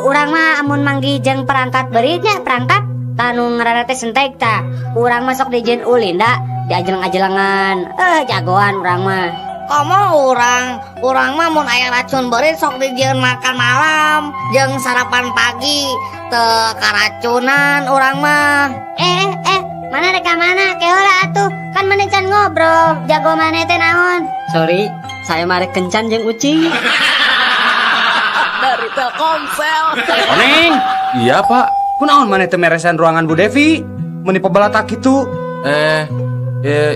Urang mah amun manggih jeung perangkat beritnya, perangkat tanu ngaranna teh sentek tah. Urang mah sok dijieun ulin da, diajeleng-ajelengan. Jagoan urang mah. Komo urang, urang mah mun aya racun beurit sok dijieun makan malam jeung sarapan pagi, teu karacunan urang mah. Mana rek ka mana? Ke heula atuh, kan maneh can ngobrol, jago maneh teh naon? Sorry, saya mah rek kencan jeung ucing. Dari Telkomsel. Koneng. Iya, Pak. Kunaon maneh teu meresan ruangan Bu Devi? Meuni pebalatak kitu.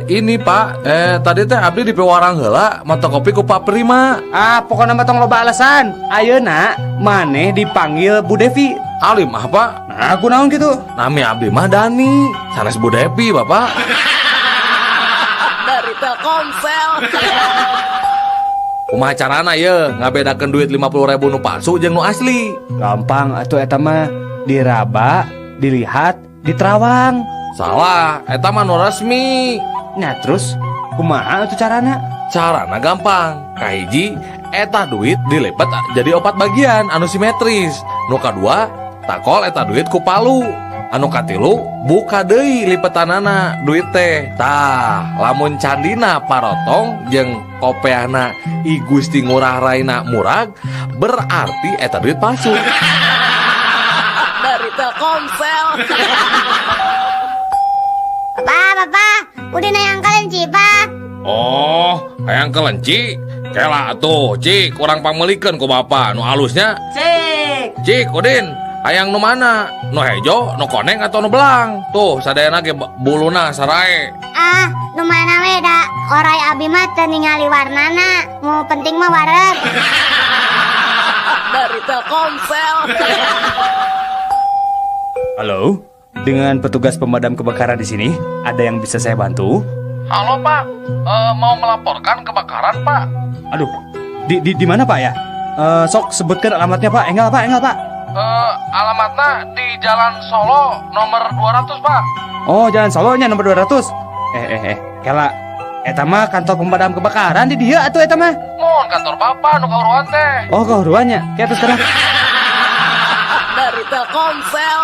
Ini Pak, tadi teh abdi di pewarang heula mato kopi ku Pak Prima. Ah, pokokna mah tong loba alasan. Ayeuna maneh dipanggil Bu Devi. Alim ah, Pak. Nah, kunaon kitu? Nami abdi mah Dani, sanes Bu Devi, Bapak. Dari Telkomsel. Kumaha carana ye ngabedakeun duit 50.000 nu palsu jeung nu asli? Gampang atuh eta mah, diraba, dilihat, diterawang. Salah, eta mah nu resmi. Nah, terus kumaha atuh carana? Carana gampang. Kahiji, eta duit dilipat jadi 4 bagian anu simetris. Nu kadua, takol eta duit ku palu. Anu katilu, buka deui lipetanana duit teh. Tah, lamun candina parotong jeung kopeana I Gusti Ngurah Raina murag, berarti eta duit palsu. Dari Telkomsel. Bapak, bapak, udah hayang kelenci, Pak. Oh, hayang kelenci? Kela atuh, Cik, kurang pangmeulikeun ku bapak nu alusnya. Cik. Cik, Udin, hayang nu mana? Nu hejo, nu koneng atau nu belang? Tuh, sadayana ge buluna sarae. Ah, nu mana we da orai abi mah teu ningali warnana. Nu penting mah wareg. Dari Telkomsel. Halo, dengan petugas pemadam kebakaran di sini, ada yang bisa saya bantu? Halo Pak, mau melaporkan kebakaran Pak. Aduh, di mana Pak ya? Sok sebutkan alamatnya Pak. Enggal Pak, enggal Pak. Alamatnya di Jalan Solo nomor 200 Pak. Oh, Jalan Solonya nomor 200. Kela, eta mah kantor pemadam kebakaran di dieu atuh eta mah. Mohon kantor Bapak nu kahuruan teh. Oh, kahuruannya. Kayak terus sekarang. Dari Telkomsel.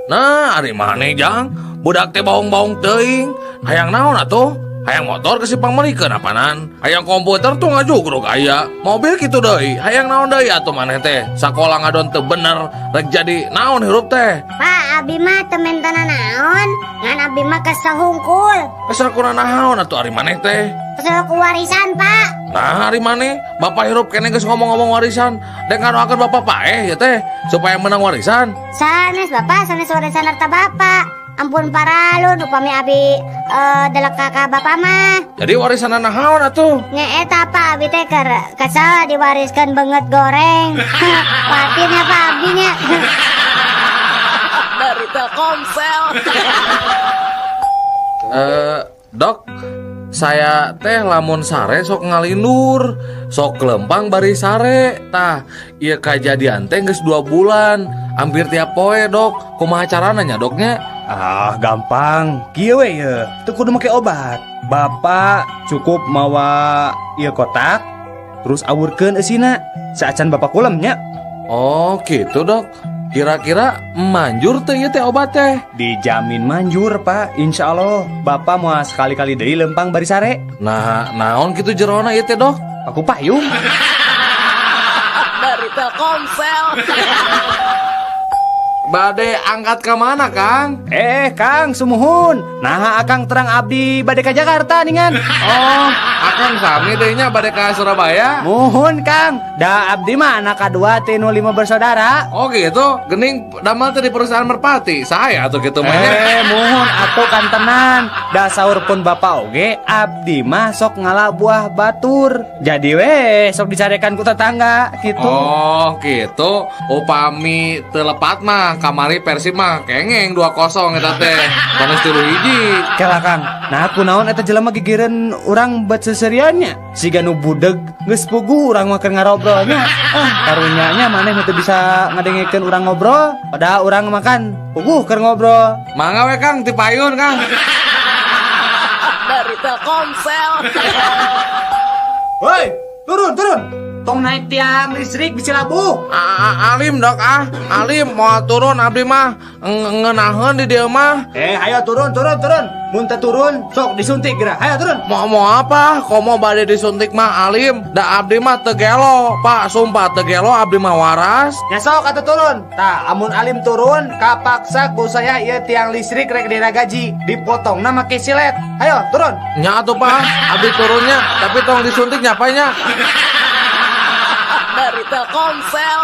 Nah, ari maneh jang, budak teh baung-baung teuing. Hayang naon atuh? Hayang motor ke si pangmeulikeun apanan? Hayang komputer tuh ngajugruk aya. Mobil kitu deui. Hayang naon deui atuh maneh teh? Sakola ngadon teu bener, rek jadi naon hirup teh? Pak, abi mah teu mentana naon, ngan abi mah kesel hungkul. Kesel kuna naon atuh ari maneh teh? Kesel ku warisan, Pak. Nah, ari maneh, bapak hirup kene geus ngomong-ngomong warisan. Dek ngadoakeun bapak paeh ya teh supaya menang warisan. Sanes bapak, sanes warisan harta bapak. Ampun paralun upami abi delek ka bapak mah. Jadi warisan naon atuh? Nya eta Pak, abi teh keur kesel diwariskeun beungeut goreng. Khawatirnya Pak abi nya. Dari Telkomsel. Dok, saya teh lamun sare sok ngalindur, sok lempang bari sare. Tah, ieu kajadian teh geus 2 bulan, hampir tiap poe, Dok. Kumaha carana nya, Doknya? Ah, gampang. Kieu we ye, teu kudu make obat. Bapak cukup mawa ieu kotak, terus awurkeun eusina. Saacan bapak kulem nya. Oh, gitu, Dok. Kira-kira manjur teh ieu teh obat teh? Dijamin manjur, Pak. Insya Allah bapak mau sekali-kali deui lempang bari sare. Nah, naon kitu jerona ieu teh, Dok? Aku payung. Dari Telkomsel. Bade angkat ke mana, Kang? Kang, sumuhun. Nah, Akang terang abdi bade ka Jakarta ningan. Oh, Akang sami deui nya bade ka Surabaya? Muhun, Kang. Da abdi mah anak kadua teh nu 5 bersaudara. Oh, gitu. Gening damel teh di perusahaan Merpati. Saya atuh kitu mah nya. Muhun atuh kantenan. Da saur pun bapak oge abdi mah sok ngala buah batur. Jadi we sok dicarekan ku tetangga gitu. Oh, gitu. Upami teu lepat mah Kang, kamari Persib mah kengeng 2-0 eta teh. Banes 3-1. Kela Kang, nah kunaon eta jelema gigireun urang bet seserian nya. Siga nu budeg geus puguh urang mah keur ngarobrol nya. Ah, karunya nya maneh nu teu bisa ngadengekeun urang ngobrol, padahal urang makan puguh keur ngobrol. Mangga we Kang, ti payun Kang. Dari Telkomsel. Woi, turun, turun. Tong naik tiang listrik bisa labuh. Alim dok ah, alim mau turun abdi mah ngeunaheun di dieu mah. Ayo turun, turun, turun. Mun teu turun, sok disuntik geura. Ayo turun. Mau apa? Komo bade disuntik mah alim. Da abdi mah teu gelo, Pak, sumpah teu gelo abdi mah waras. Nya sok atuh turun. Tah, amun alim turun, kapaksa ku saya ieu tiang listrik rek diragaji, dipotongna make silet. Ayo turun. Nya atuh Pak, abdi turunnya, tapi tong disuntik nya Pak nya. Dari Telkomsel.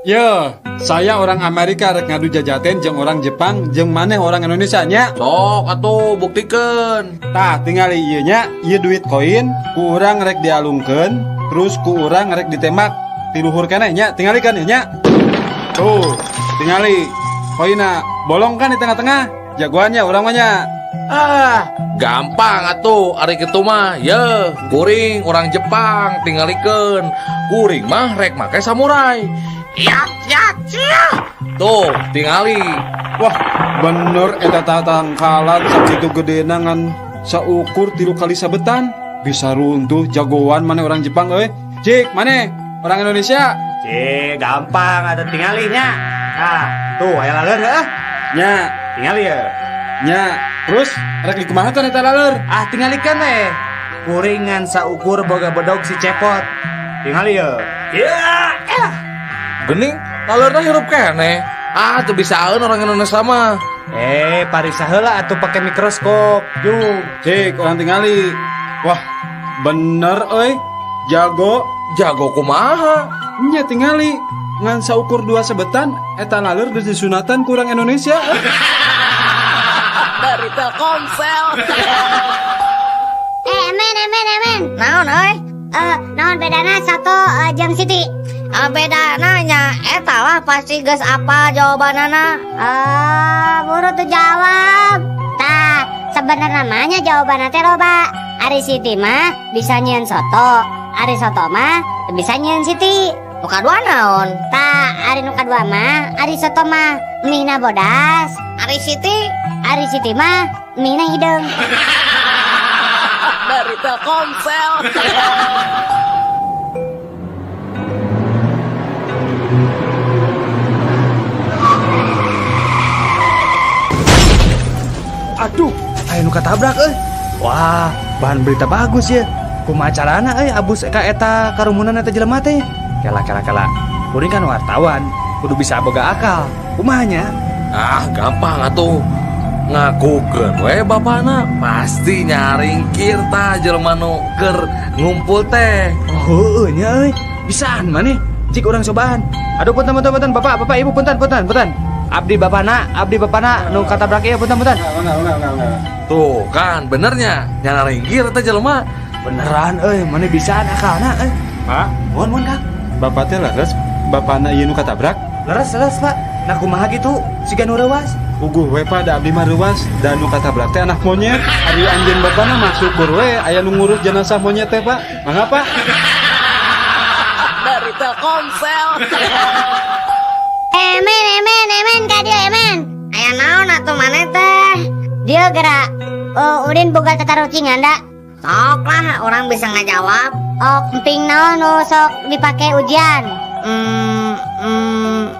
Yo, saya orang Amerika rek ngadu jajaten jeung orang Jepang jeung maneh orang Indonesia nya. Sok atuh buktikeun. Tah, tingali ieu nya, ieu duit koin ku urang rek dialungkeun, terus ku urang rek ditembak ti luhur keneh nya, tingali kan ieu nya. Tuh, tingali koinna bolong kan di tengah-tengah. Jagoannya urang mah nya. Ah, gampang atuh ari kitu mah. Ye, kuring orang Jepang tingalikeun. Kuring mah rek make samurai. Ya, ya, ya. Tuh, tingali. Wah, bener eta tatangkalan sakitu gedena ngan saukur 3 kali sabetan. Bisa runtuh jagoan maneh orang Jepang euy. Cik, maneh orang Indonesia. Cik, gampang atuh tingalinya. Nah, tuh aya laleur heuh. Nya, tingali ye. Nya, terus rek dikumaha teh eta laleur? Ah, tingalikeun we. Kuringan saukur boga bedog si cepot. Tingali ye. Ya, eh. Gening, laleurna hirup keneh. Ah, teu bisaeun orang Indonesia mah. Pariksa heula atuh pake mikroskop. Jung. Cik, orang tingali. Wah, bener euy. Jago. Jago kumaha? Nya tingali. Ngan saukur 2 sebetan eta laleur geus disunatan ku urang Indonesia. Dari Telkomsel. Emen, emen, emen. Naon euy? Naon bedana soto jeung Siti? Bedana nya eta lah pasti geus apa jawabanana. Buru tuh jawab. Tah, sebenarnya mah jawabanna teh loba. Ari Siti mah bisa nyieun soto, ari soto mah bisa nyieun Siti. Nu kadua naon? Tah, ari nu kadua mah ari soto mah mihna bodas. Ari Siti? Ari Siti mah mihna hideung. Dari Telkomsel. Aduh, aya nu katabrak euy. Wah, bahan berita bagus ya. Kumaha carana euy abus ka eta karumunan eta jelema teh? Kela kela kela. Kuring kan wartawan, kudu bisa boga akal. Kumaha nya? Ah, gampang atuh. Ngakukeun we bapana pasti nyaringkir tah jelema nu keur ngumpul teh. Oh, heueuh nya euy. Bisaan maneh? Cik urang cobaan. Aduh punten punten punten bapak, bapak ibu punten punten punten. Abdi bapana nu katabrak ieu punten punten. Enggak. Tuh kan benernya nyaringkir teh jelema. Beneran euy, maneh bisaan akalna euy. Pak, mohon Kang. Bapak teh leres, bapana ieu nu katabrak? Leres, leres Pak. Nah kumaha kitu? Siga nu reuas. Puguh we Pak, da abdi mah reuas, da nu katabrak teh anak monyet. Ari anjeun bapana mah syukur we aya nu ngurus jenazah monyet teh Pak. Mangga Pak. Dari Telkomsel. Emen, emen, emen ka dieu emen. Aya naon atuh maneh teh? Dieu geura. Oh, Udin boga tatarucingan da. Sok lah, orang bisa ngajawab. Oh, emping naon nu sok dipake ujian?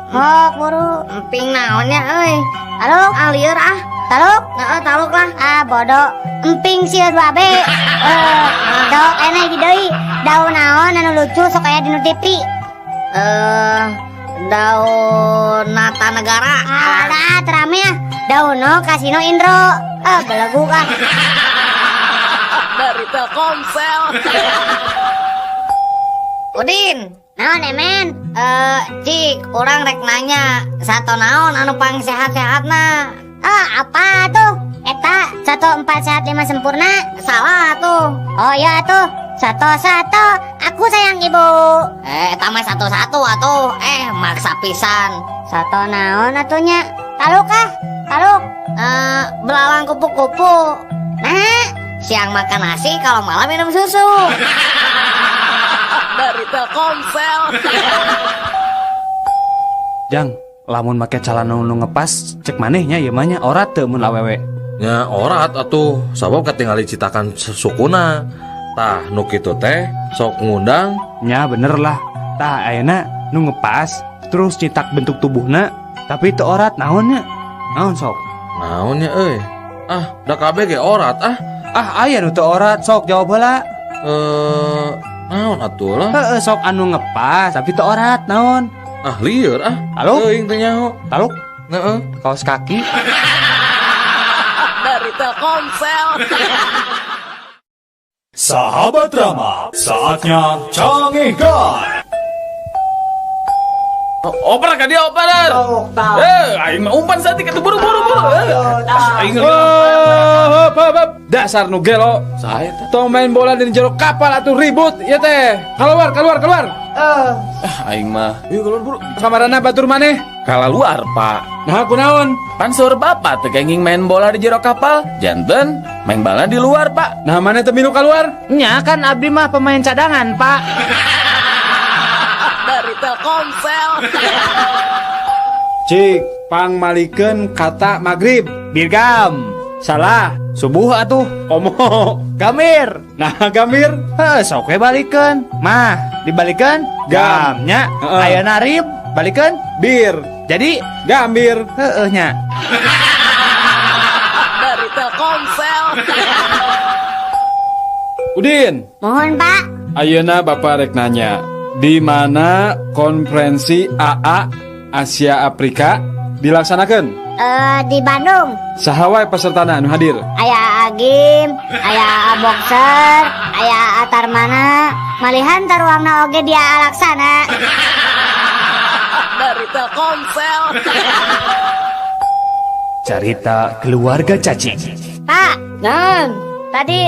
Sok buru. Emping naonnya euy? Taluk? Ah, lieur ah. Taluk? Heeh, taluk lah. Ah, bodoh. Emping sieun 2B. Sok enak di deui. Daun naon anu lucu sok aya di nu TV? Daun Nata Negara. Ah, terame ah. Daun no Kasino Indro. Ah, belegu ah. Dari Telkomsel. Udin. Naon emen? Cik, orang rek nanya, sato naon anu pang sehat-sehatna? Ah, apa tuh? Eta 1 4 sehat 5 sempurna. Salah tuh. Oh iya tuh. 1 1 aku Aku sayang ibu. Eh, eta mah satu-satu atuh. Eh, maksa pisan. Satu naon atuh nya? Taluk ah, taluk. Eh, belalang kupu-kupu. Nah, Siang makan nasi, kalau malam minum susu. Dari Telkomsel. Jang, lamun make calana nu ngepas cek maneh nya ieu mah nya orat teu mun awewe? Nya orat atuh, sabab katingali citakan sukuna. Tah, nu kitu teh sok ngundang. Nya bener lah. Tah ayeuna nu ngepas terus nyitak bentuk tubuhna tapi teu orat naon nya? Naon sok? Naon nya euy? Ah, da kabeh ge orat ah. Ah, aya nu teu orat, sok jawab heula. Eh, naon atuh lah? Heeh, sok anu ngepas tapi teu orat naon? Ah, lieur ah. Halo? Teuing teu nyaho. Taluk? Heeh. Kaos kaki. Dari Telkomsel. Sahabat Rama, saatnya Cangehgar. Oper ka dia, oper. Eh, aing mah umpan saeutik atuh, buru buru buru. Eh, aing Oh, hop, hop, hop. Dasar nu gelo. Saya teh. Tong main bola di jero kapal atuh, ribut ya teh. Keluar, keluar, keluar. Ah, aing mah. Yuk keluar buru. Kamarana batur maneh? Kalaluar, Pak. Nah, kunaon? Pan saur bapak teu kenging main bola di jero kapal, janten main bola di luar, Pak. Nah, maneh teu milu keluar? Nya kan abdi mah pemain cadangan, Pak. Dari Telkomsel. Cik, pangmalikeun kata maghrib. Birgam. Salah. Subuh atuh. Komo. Gamir. Nah, gamir. Heuh, sok we balikeun. Mah, dibalikeun Gam. Gamnya. Heeh. Ayeuna rib, balikeun Bir. Jadi gambir. Heeh nya. Dari Telkomsel. Udin. Mohon Pak. Ayeuna Bapak rek nanya, di mana konferensi AA Asia Afrika dilaksanakan? Eh, di Bandung. Saha wae pesertana anu hadir? Aya Agim, aya Boxer, aya Tarmana, malihan taruangna oge dia Alaksana. Dari Telkomsel. Cerita keluarga cacing. Pak, Nan, tadi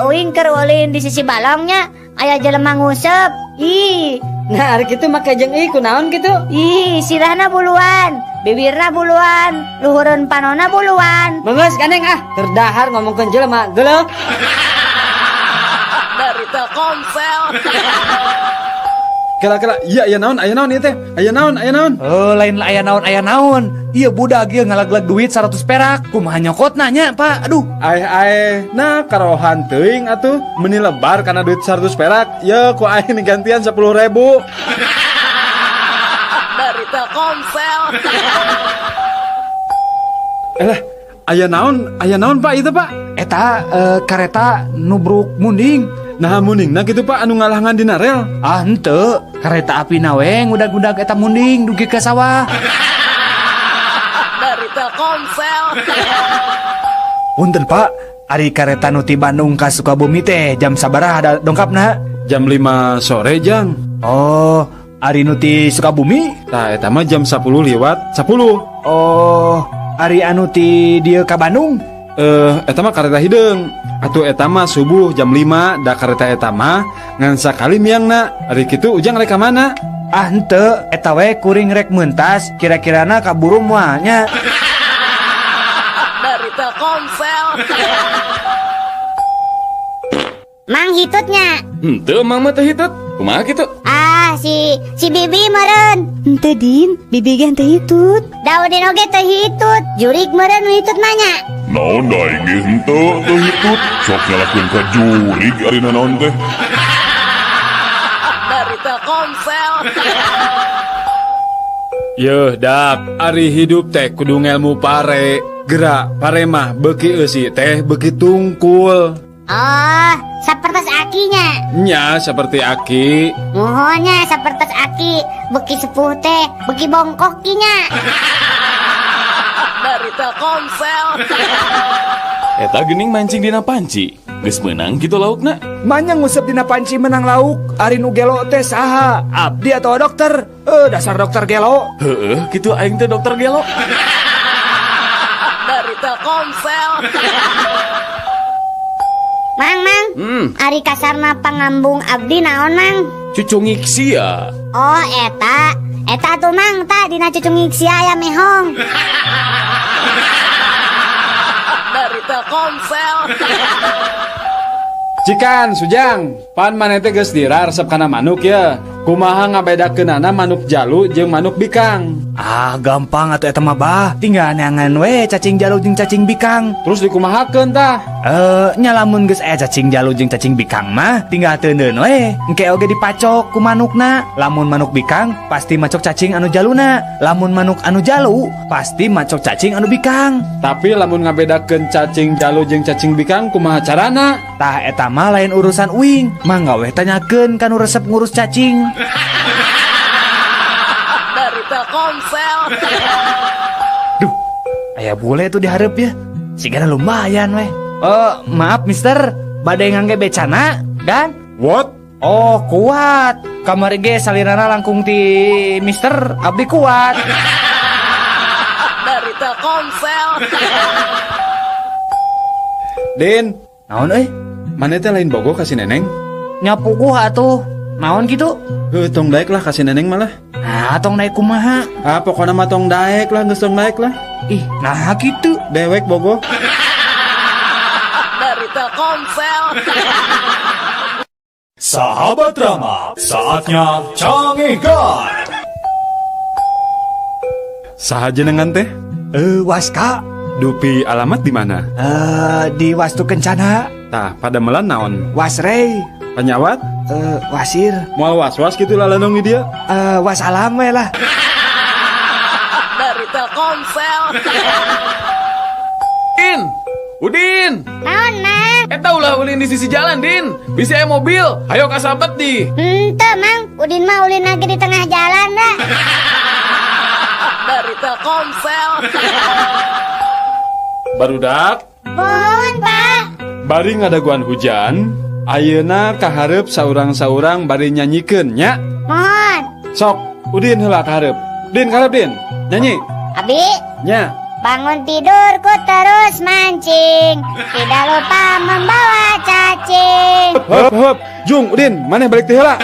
uing keur ulin di sisi balongnya aya jelema nguseup. Ih, nah ari kitu make jeung ih kunaon kitu? Ih, sirahna buluan, bibirna buluan, luhureun panona buluan. Mengeus gandeng ah, keur dahar ngomongkeun jelema, geuleuh. Dari Telkomsel. Kira-kira iya aya naon, aya naon ieu teh? Aya naon, aya naon? Oh, lain aya naon, aya naon. Ieu budak ieu ngalag-lag duit 100 perak. Kumaha nyokotna nya, Pak? Aduh. Aeh aeh, nah karohan teuing atuh, meuni lebar kana duit 100 perak. Ye ku aing digantian 10.000. Dari Telkomsel. Eh lah, aya naon, aya naon Pak itu Pak? Eta kareta nubruk munding. Nah mundingna kitu Pak anu ngalangan dina rel. Ah henteu, kareta api na we ngudag-ngudag eta munding dugi ka sawah. Dari Telkomsel. Punten Pak, ari kareta nu ti Bandung ka Sukabumi teh jam sabaraha ada dongkapna? Jam 5 sore, Jang. Oh, ari nu ti Sukabumi? Tah eta mah jam 10 lewat 10. Oh, ari anu ti dieu ka Bandung? Eh, eta mah kareta hideung. Atuh eta mah subuh jam 5 da kareta eta mah ngan sakali miangna. Ari kitu Ujang rek ka mana? Ah henteu, eta we kuring rek mentas, kira-kirana kaburu moal nya. Dari Telkomsel. Mang hitutnya. Henteu mang mah teu hitut. Kumaha kitu? Ah, si si Bibi meureun. Henteu Din, Bibi ge henteu hitut. Da Udin oge teu hitut. Jurik meureun nu hitut mah nya. Naon da aing ge henteu teu hitut. Sok nyalahkeun ka jurig ari nanaon teh. Dari Telkomsel. Yeuh dak, ari hidup teh kudu ngelmu pare. Gerak pare mah beuki eusi teh beuki tungkul. Oh, sapertos akinya. Nya seperti aki. Muhunnya sapertos aki, beuki sepuh teh, beuki bongkok kinya. Dari Telkomsel. Eta geuning mancing dina panci. Geus meunang kitu laukna. Manya nguseup dina panci menang lauk, ari nu gelo teh saha? Abdi atau dokter? Eh, dasar dokter gelo. Heeh, kitu aing teh dokter gelo. Dari Telkomsel. Mang, Mang. Ari kasarna pangambung abdi naon, Mang? Cucungik sia. Oh, eta. Eta tuh, Mang, tah dina cucungik sia aya mehong. Dari Telkomsel. Cikan, Sujang, pan maneh teh geus dira resep kana manuk ya. Kumaha ngabedakeunana manuk jalu jeung manuk bikang? Ah, gampang atuh eta mah, Bah. Tinggal neangan we cacing jalu jeung cacing bikang. Terus dikumahakeun tah? Nya lamun geus aya cacing jalu jeung cacing bikang mah tinggal teuneun we. Engke oge dipacok ku manukna. Lamun manuk bikang pasti macok cacing anu jaluna. Lamun manuk anu jalu pasti macok cacing anu bikang. Tapi lamun ngabedakeun cacing jalu jeung cacing bikang kumaha carana? Tah eta mah lain urusan uing. Mangga weh tanyakeun ka nu resep ngurus cacing. Dari Telkomsel. Duh, aya bule tuh dihareup ya. Sigana lumayan weh. Oh, maaf mister, bade ngangge becana, dan? What? Oh, kuat. Kamari ge salirana langkung ti mister, abdi kuat. Dari Telkomsel. Din, naon euy? Maneh teh lain bogoh ka si Neneng? Nya puguh atuh. Naon kitu? Heuh, tong daek lah ka si Neneng malah. Nah, tong daek kumaha? Ah, pokona mah tong daek lah, geus tong daek lah. Ih, nah kitu. Dewek bogoh. Dari Telkomsel. Sahabat Rama, saatnya Canggihkan. Saha jenengan teh? Waska. Dupi alamat di mana? Di Wastu Kencana. Tah, padamelan naon? Wasrei. Panyawat? Wasir. Moal was-was kitu lalenong di dia? Wasalam we lah. Dari Telkomsel. Din, Udin. Naon, Mang? Eta ulah ulin di sisi jalan, Din. Bisi aya mobil. Ayo kasabet di. Henteu, Mang. Udin mah ulin lagi di tengah jalan dah. Dari Telkomsel. Barudak. Mohon, Pak. Bari ngadaguan hujan, ayeuna kahareup saurang-saurang bari nyanyikeun nya. Mohon. Sok, Udin heula kahareup. Din kahareup, Din. Nyanyi. Abi. Nya. Bangun tidurku terus mancing, tidak lupa membawa cacing. Hup, hup. Jung, Udin, maneh balik teh heula.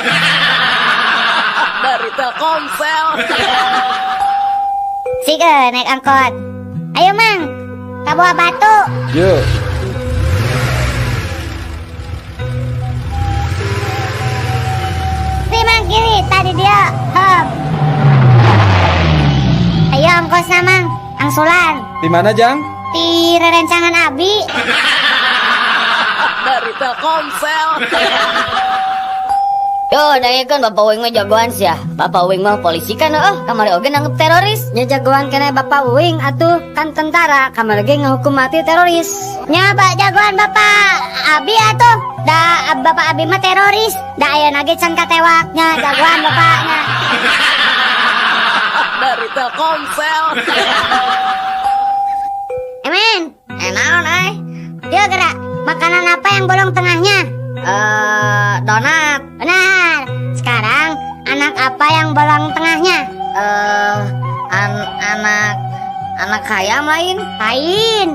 Dari Telkomsel. Sik naik angkot. Ayo, Mang. Ka Buah Batu. Yo. Kiri, Mang, kiri. Tadi dia. Hop. Ayo ongkosna, Mang. Angsulan. Di mana, Jang? Di rerencangan Abi. Dari Telkomsel. Yo, kan Bapak Wing mah jagoan sih ya. Bapak Wing mah polisi kan, kamari oge nanggep teroris. Nya jagoan kena Bapak Wing atuh kan tentara, kamari ge ngahukum mati teroris. Nya Pak jagoan Bapak Abi atuh. Da Bapak Abi mah teroris. Da ayeuna ge can katewak nya jagoan bapaknya. Dari Telkomsel. Emen, naon euy? Dia gerak. Makanan apa yang bolong tengahnya? Donat. Benar. Sekarang anak apa yang bolong tengahnya? Anak ayam lain. Lain.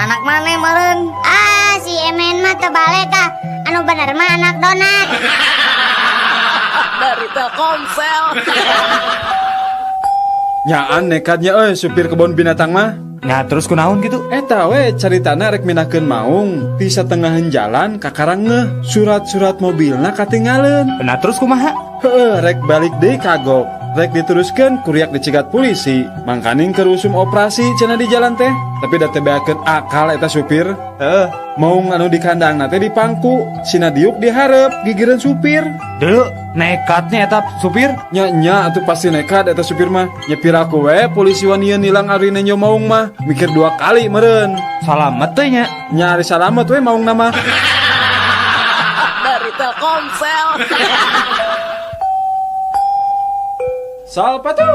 Anak mana meureun? Ah, si Emen mah terbalik ah. Anu bener mah anak donat. Dari Telkomsel. Nyaan nekatnya euy supir kebun binatang mah. Nah terus kunaon gitu? Eta we caritana rek mindahkeun maung ti satengahan jalan kakarang ngeuh surat-surat mobilna katinggaleun. Nah terus kumaha? Heueuh rek balik deui kagok. Rek diteruskeun kuriak dicegat polisi. Mangkaning keur usum operasi cenah di jalan teh. Tapi da teh beakeun akal eta supir. Heeh. Maung anu di kandangna teh dipangku, sina diuk dihareup gigireun supir. Deuk, nekatnya eta supir? Nya nya atuh pasti nekat eta supir mah. Nya piraku we polisi wanieu nilang ari nenjo maung mah. Mikir dua kali meureun. Salamet teh nya. Nya ari salamet we maungna mah. Dari Telkomsel. Sal sepatu.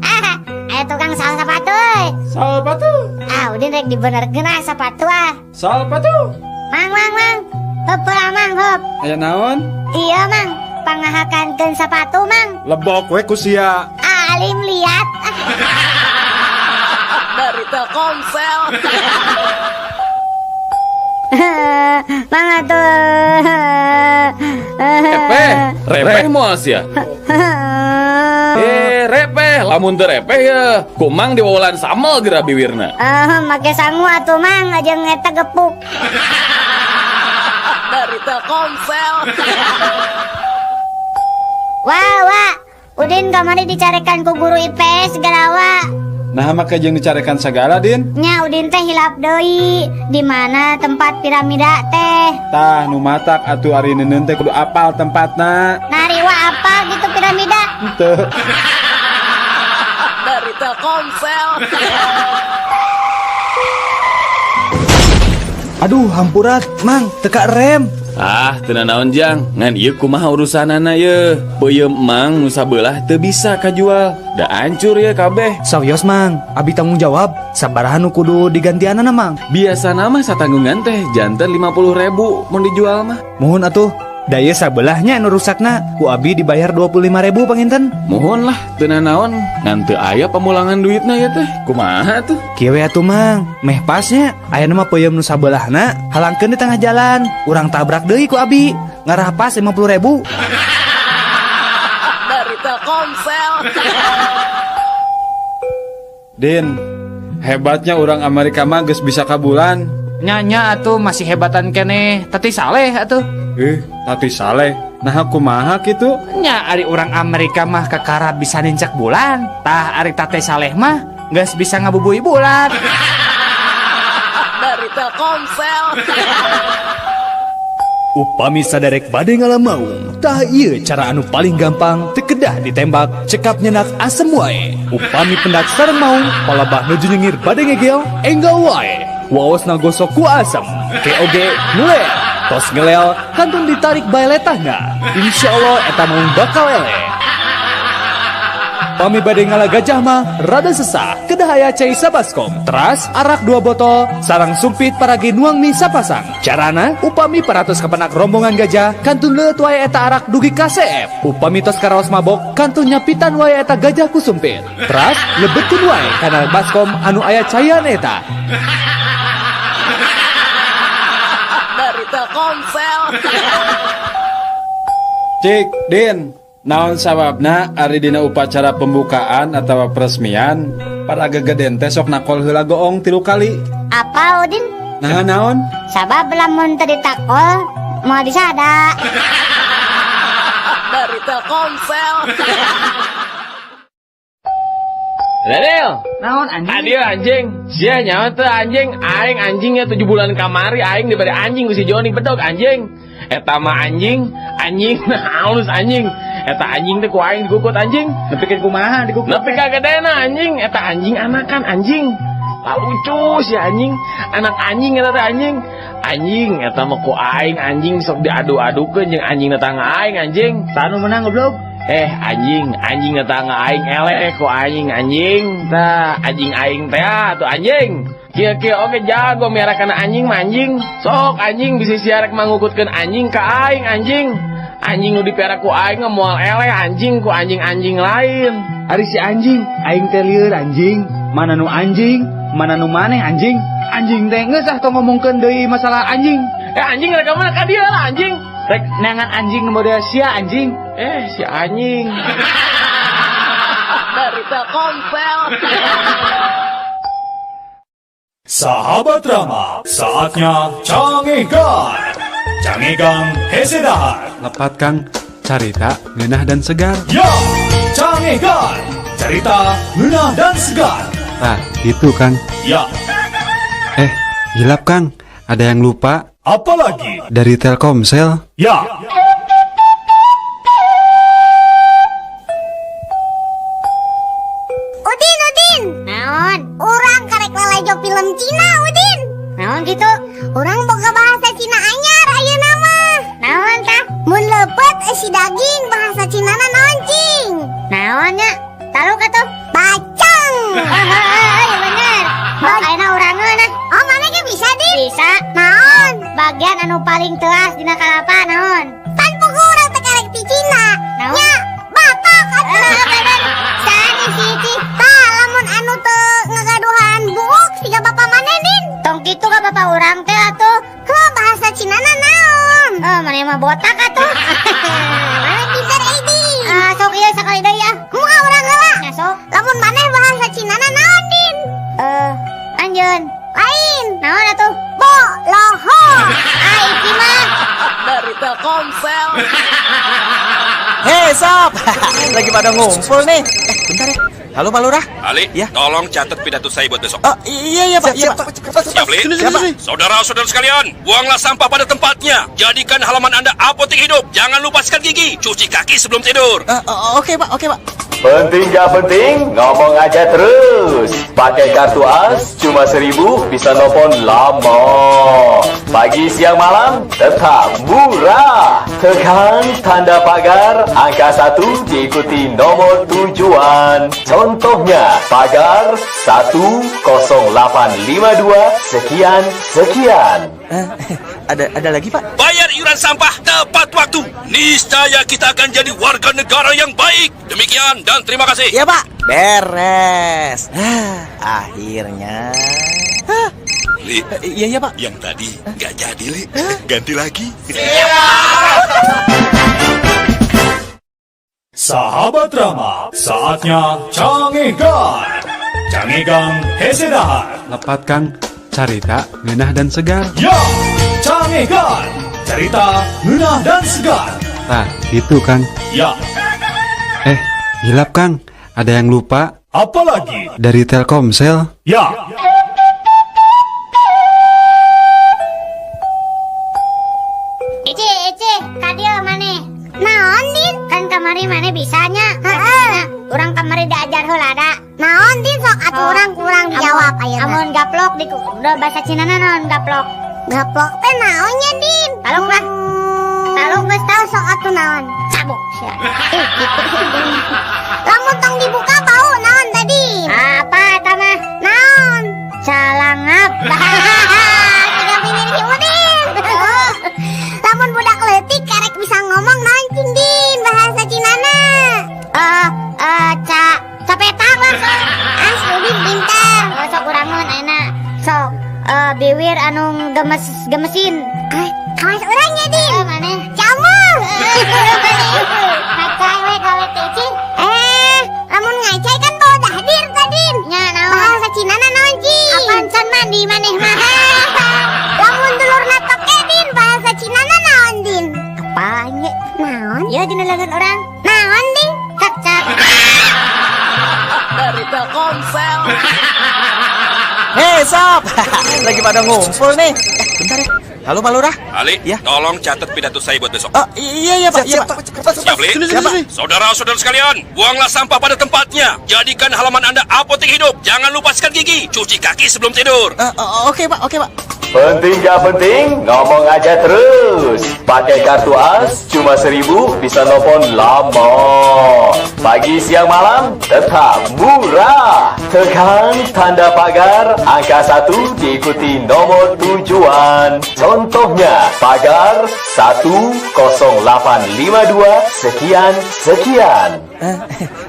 Ah, ayo tukang sal sepatu euy. Sal sepatu. Ah, Udin rek dibenerkeun ah sepatu ah. Sal sepatu. Mang, mang, mang. Hop pula mang, hop. Aya naon? Iya, Mang. Pangahakankeun sepatu, Mang. Lebok we ku sia. Alim liat. Dari Telkomsel. Mang atuh. Repeh, repeh moal sia. Eh, repeh, lamun teu repeh ya. Kumang diwawalan samel geura biwirna. Make sangu atuh Mang, jeung eta gepuk. Dari Telkomsel. Wah, wah. Udin kamari dicarekan ku guru IPS segala wa. Nah, make jeung dicarekan sagala, Din. Nya Udin teh hilap deui. Di mana tempat piramida teh? Tah, nu matak atuh ari neuneun teh kudu apal tempatna. Nari wa apa gitu piramida? Henteu. Dari Telkomsel. Aduh, hampurat, Mang, teka rem. Ah, teu nanaon Jang, ngan ieu kumaha urusanana ye. Peuyeum Mang nu sabelah teu bisa kajual. Da hancur ye kabeh. Sawios, Mang, abi tanggung jawab. Sabaraha nu kudu digantianana, Mang? Biasana mah satanggungan teh janten 50.000 mun dijual mah. Muhun atuh. Da ieu sabelahnya nu rusakna, ku abi dibayar 25.000 panginten. Muhun lah, teu nanaon, ngan teu aya pamulangan duitna ya teh. Kumaha tuh? Kieu we atuh Mang, meh pasnya aya mah peuyeum nu sabelahna halangkeun di tengah jalan, urang tabrak deui ku abi, ngarah pas 50.000. Dari Telkomsel. Din, hebatnya orang Amerika mah geus bisa ka bulan. Nya atuh masih hebatan keneh, Tati Saleh atuh. Tati Saleh. Nah kumaha kitu? Nya ari urang Amerika mah kakara bisa nincak bulan. Tah ari Tati Saleh mah geus bisa ngabubui bulan. Dari Telkomsel. Upami saderek bade ngalamaung, tah ieu cara anu paling gampang teu kedah ditembak, cekap nyenak asem wae. Upami pendak sareng maung, palabah nuju nyengir bade ngegel, enggal wae. Waosna gosok ku asem, keoge ngelel, tos ngelel, kantun ditarik bae letahna. Insyaallah eta maung bakal eleh. Pami bade ngala gajah mah rada sesah, kedah aya cai sabaskom, teras arak 2 botol, sarang sumpit paragi nuang mie sapasang. Carana upami paratus kepenak rombongan gajah, kantun leueut wae eta arak dugi ka seep. Upami tos karaos mabok, kantun nyapitan wae eta gajah ku sumpit. Teras lebetkeun wae kana baskom anu aya caian eta. Dari Telkomsel. Cik, Din. Naon sababna ari dina upacara pembukaan atawa peresmian para gegeden teh sok nakol heula goong 3 kali. Apa Udin? Nah naon? Sabab lamun teu ditakol moal disada. Dari Telkomsel. Daniel, naon anjing? Adio anjing, sia nyawa teu anjing, aing anjingnya 7 bulan kamari aing dibere anjing ku si Joni bedog anjing. Eta mah anjing, anjing halus anjing. Eta anjing teh ku aing dikukut anjing. Nepikeun kumaha dikukut? Nepi ka gedena anjing, eta anjing anakan anjing. Lucu si anjing, anak anjing eta teh anjing. Anjing eta mah ku aing anjing sok diadu-adukeun jeung anjing tetangga aing anjing. Saha nu menang goblok? Anjing, anjing tetangga aing eleh ku aing anjing. Tah, anjing aing teh atuh anjing. Kieu-kieu oge jago miara kana anjing mah anjing. Sok anjing bisi sia rek mangukutkeun anjing ka aing anjing. Anjing nu dipiara ku aing mah moal eleh anjing ku anjing-anjing lain. Ari si anjing, aing teh lieur anjing. Mana nu anjing, mana nu maneh anjing. Anjing teh geus ah tong ngomongkeun deui masalah anjing. Anjing rek ka mana ka dieu lah anjing. Rek neangan anjing nu model sia anjing. Si anjing. Dari Telkomsel. Sahabat Rama, saatnya Cangegan. Cangegan hese dahar. Lepat Kang, carita ngeunah dan segar. Ya, Cangegan, cerita ngeunah dan segar. Nah, itu Kang. Ya. Hilap Kang, ada yang lupa. Apalagi? Dari Telkomsel. Ya. Udin, Udin. Naon? Urang karek lalajo film Cina, Udin. Naon gitu? Urang boga bahasa Cina anyar ayeuna mah. Naon tah? Mun leupeut eusi daging bahasa Cinana naon cing? Naon nya? Taluk atuh? Bacang. Oh, bener. Ayeuna urang ngeunah. Oh, mana ge bisa, Din? Bisa. Naon? Bagian anu paling teas dina kalapa naon? Pan pugu urang teh karek ti Cina. Naon? Nya, batok atuh. Bener. Sani si Ici. Tah, lamun anu teu ngagaduhan buuk siga bapa maneh, Din. Tong kitu ka bapa urang teh atuh. Heuh, Botak atuh. Mana pintar Edi. Ah, sok ieu sakali deui ah. Kumaha urang heula? Nya sok. Lamun maneh bahasa Cina na naon, Din? Anjeun. Lain. Naon atuh? Bo loho. Ah, iki mah dari Telkomsel. Hei sob, lagi pada ngumpul nih. Bentar ya. Halo Pak Lurah. Ali, ya? Tolong catat pidato saya buat besok. Oh, iya iya Pak. Siap, iya, Pak. Siap, Li? Siap, Pak. Saudara-saudara sekalian, buanglah sampah pada tempatnya. Jadikan halaman Anda apotek hidup. Jangan lupa sikat gigi, cuci kaki sebelum tidur. Oke Pak, oke Pak. Penting gak penting, ngomong aja terus. Pakai kartu AS cuma 1.000 bisa nelfon lama. Pagi, siang, malam tetap murah. Tekan tanda pagar angka 1 diikuti nomor tujuan. Contohnya pagar 10852 sekian sekian. Ada lagi Pak? Bayar iuran sampah tepat waktu. Niscaya kita akan jadi warga negara yang baik. Demikian dan terima kasih. Ya Pak, beres. Akhirnya. Li, iya iya Pak. Yang tadi nggak jadi Li, ganti lagi. Sahabat Rama, saatnya Cangegan. Cangegan hese dahar. Lepat Kang, carita ngeunah dan segar. Ya, Cangegan. Cerita ngeunah dan segar. Nah, itu Kang. Ya. Hilap Kang, ada yang lupa. Apalagi? Dari Telkomsel. Ya. Ici, Ici, kadieu maneh. Naon, Din? Kan kamari maneh bisanya. Heeh. Urang kamari diajar heula da. Naon, Din? Sok atuh urang kurang dijawab ayeuna. Amun gaplok di udah bahasa Cina na naon gaplok? Gaplok teh naonnya, Din? Taluk lah. Taluk geus tau sok atuh naon. Cabuk sia. Gitu. Lamun tong dibuka bau naon tadi? Apa eta mah? Naon? Calangap. Tiga bibir si Udin. Lamun budak leutik karek bisa ngomong naon cing Din bahasa Cinana. Capetak lah. Ah, si Udin pintar. Sok urangeun ayeuna. Sok biwir anu gemes gemesin. Kawas urang nya Din. Maneh? Camuh. Ngacai we gawe teh cing. Lamun ngacai kan bau dahdir tadi. Nya naon? Bahasa Cina na naon cing? Apaan can mandi maneh mah? Lamun dulurna toke Din, bahasa Cina na naon Din? Apaan ye? Naon? Ya dina leungeun urang. Naon Din? Cak-cak. Dari Telkomsel. Hei sob, lagi pada ngumpul nih. Bentar ya. Halo Pak Lurah. Ali, ya? Tolong catat pidato saya buat besok. Oh, iya iya Pak. Siap, iya, Pak. Siap, Li? Siap, Pak. Saudara-saudara sekalian, buanglah sampah pada tempatnya. Jadikan halaman Anda apotek hidup. Jangan lupa sikat gigi, cuci kaki sebelum tidur. Oke Pak, oke Pak. Penting gak penting, ngomong aja terus. Pakai kartu AS cuma 1.000 bisa nelfon lama. Pagi, siang, malam tetap murah. Tekan tanda pagar angka 1 diikuti nomor tujuan. Contohnya pagar 10852 sekian sekian.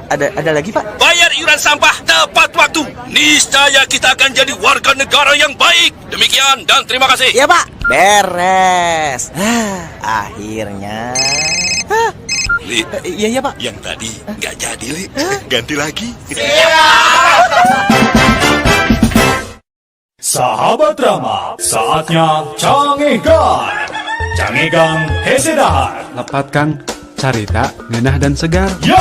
Ada lagi Pak? Bayar iuran sampah tepat waktu. Niscaya kita akan jadi warga negara yang baik. Demikian dan terima kasih. Ya Pak, beres. Akhirnya. Li, iya iya Pak. Yang tadi nggak jadi Li, ganti lagi. Sahabat Rama, saatnya Cangegan. Cangegan hese dahar. Lepat Kang, carita ngeunah dan segar. Ya,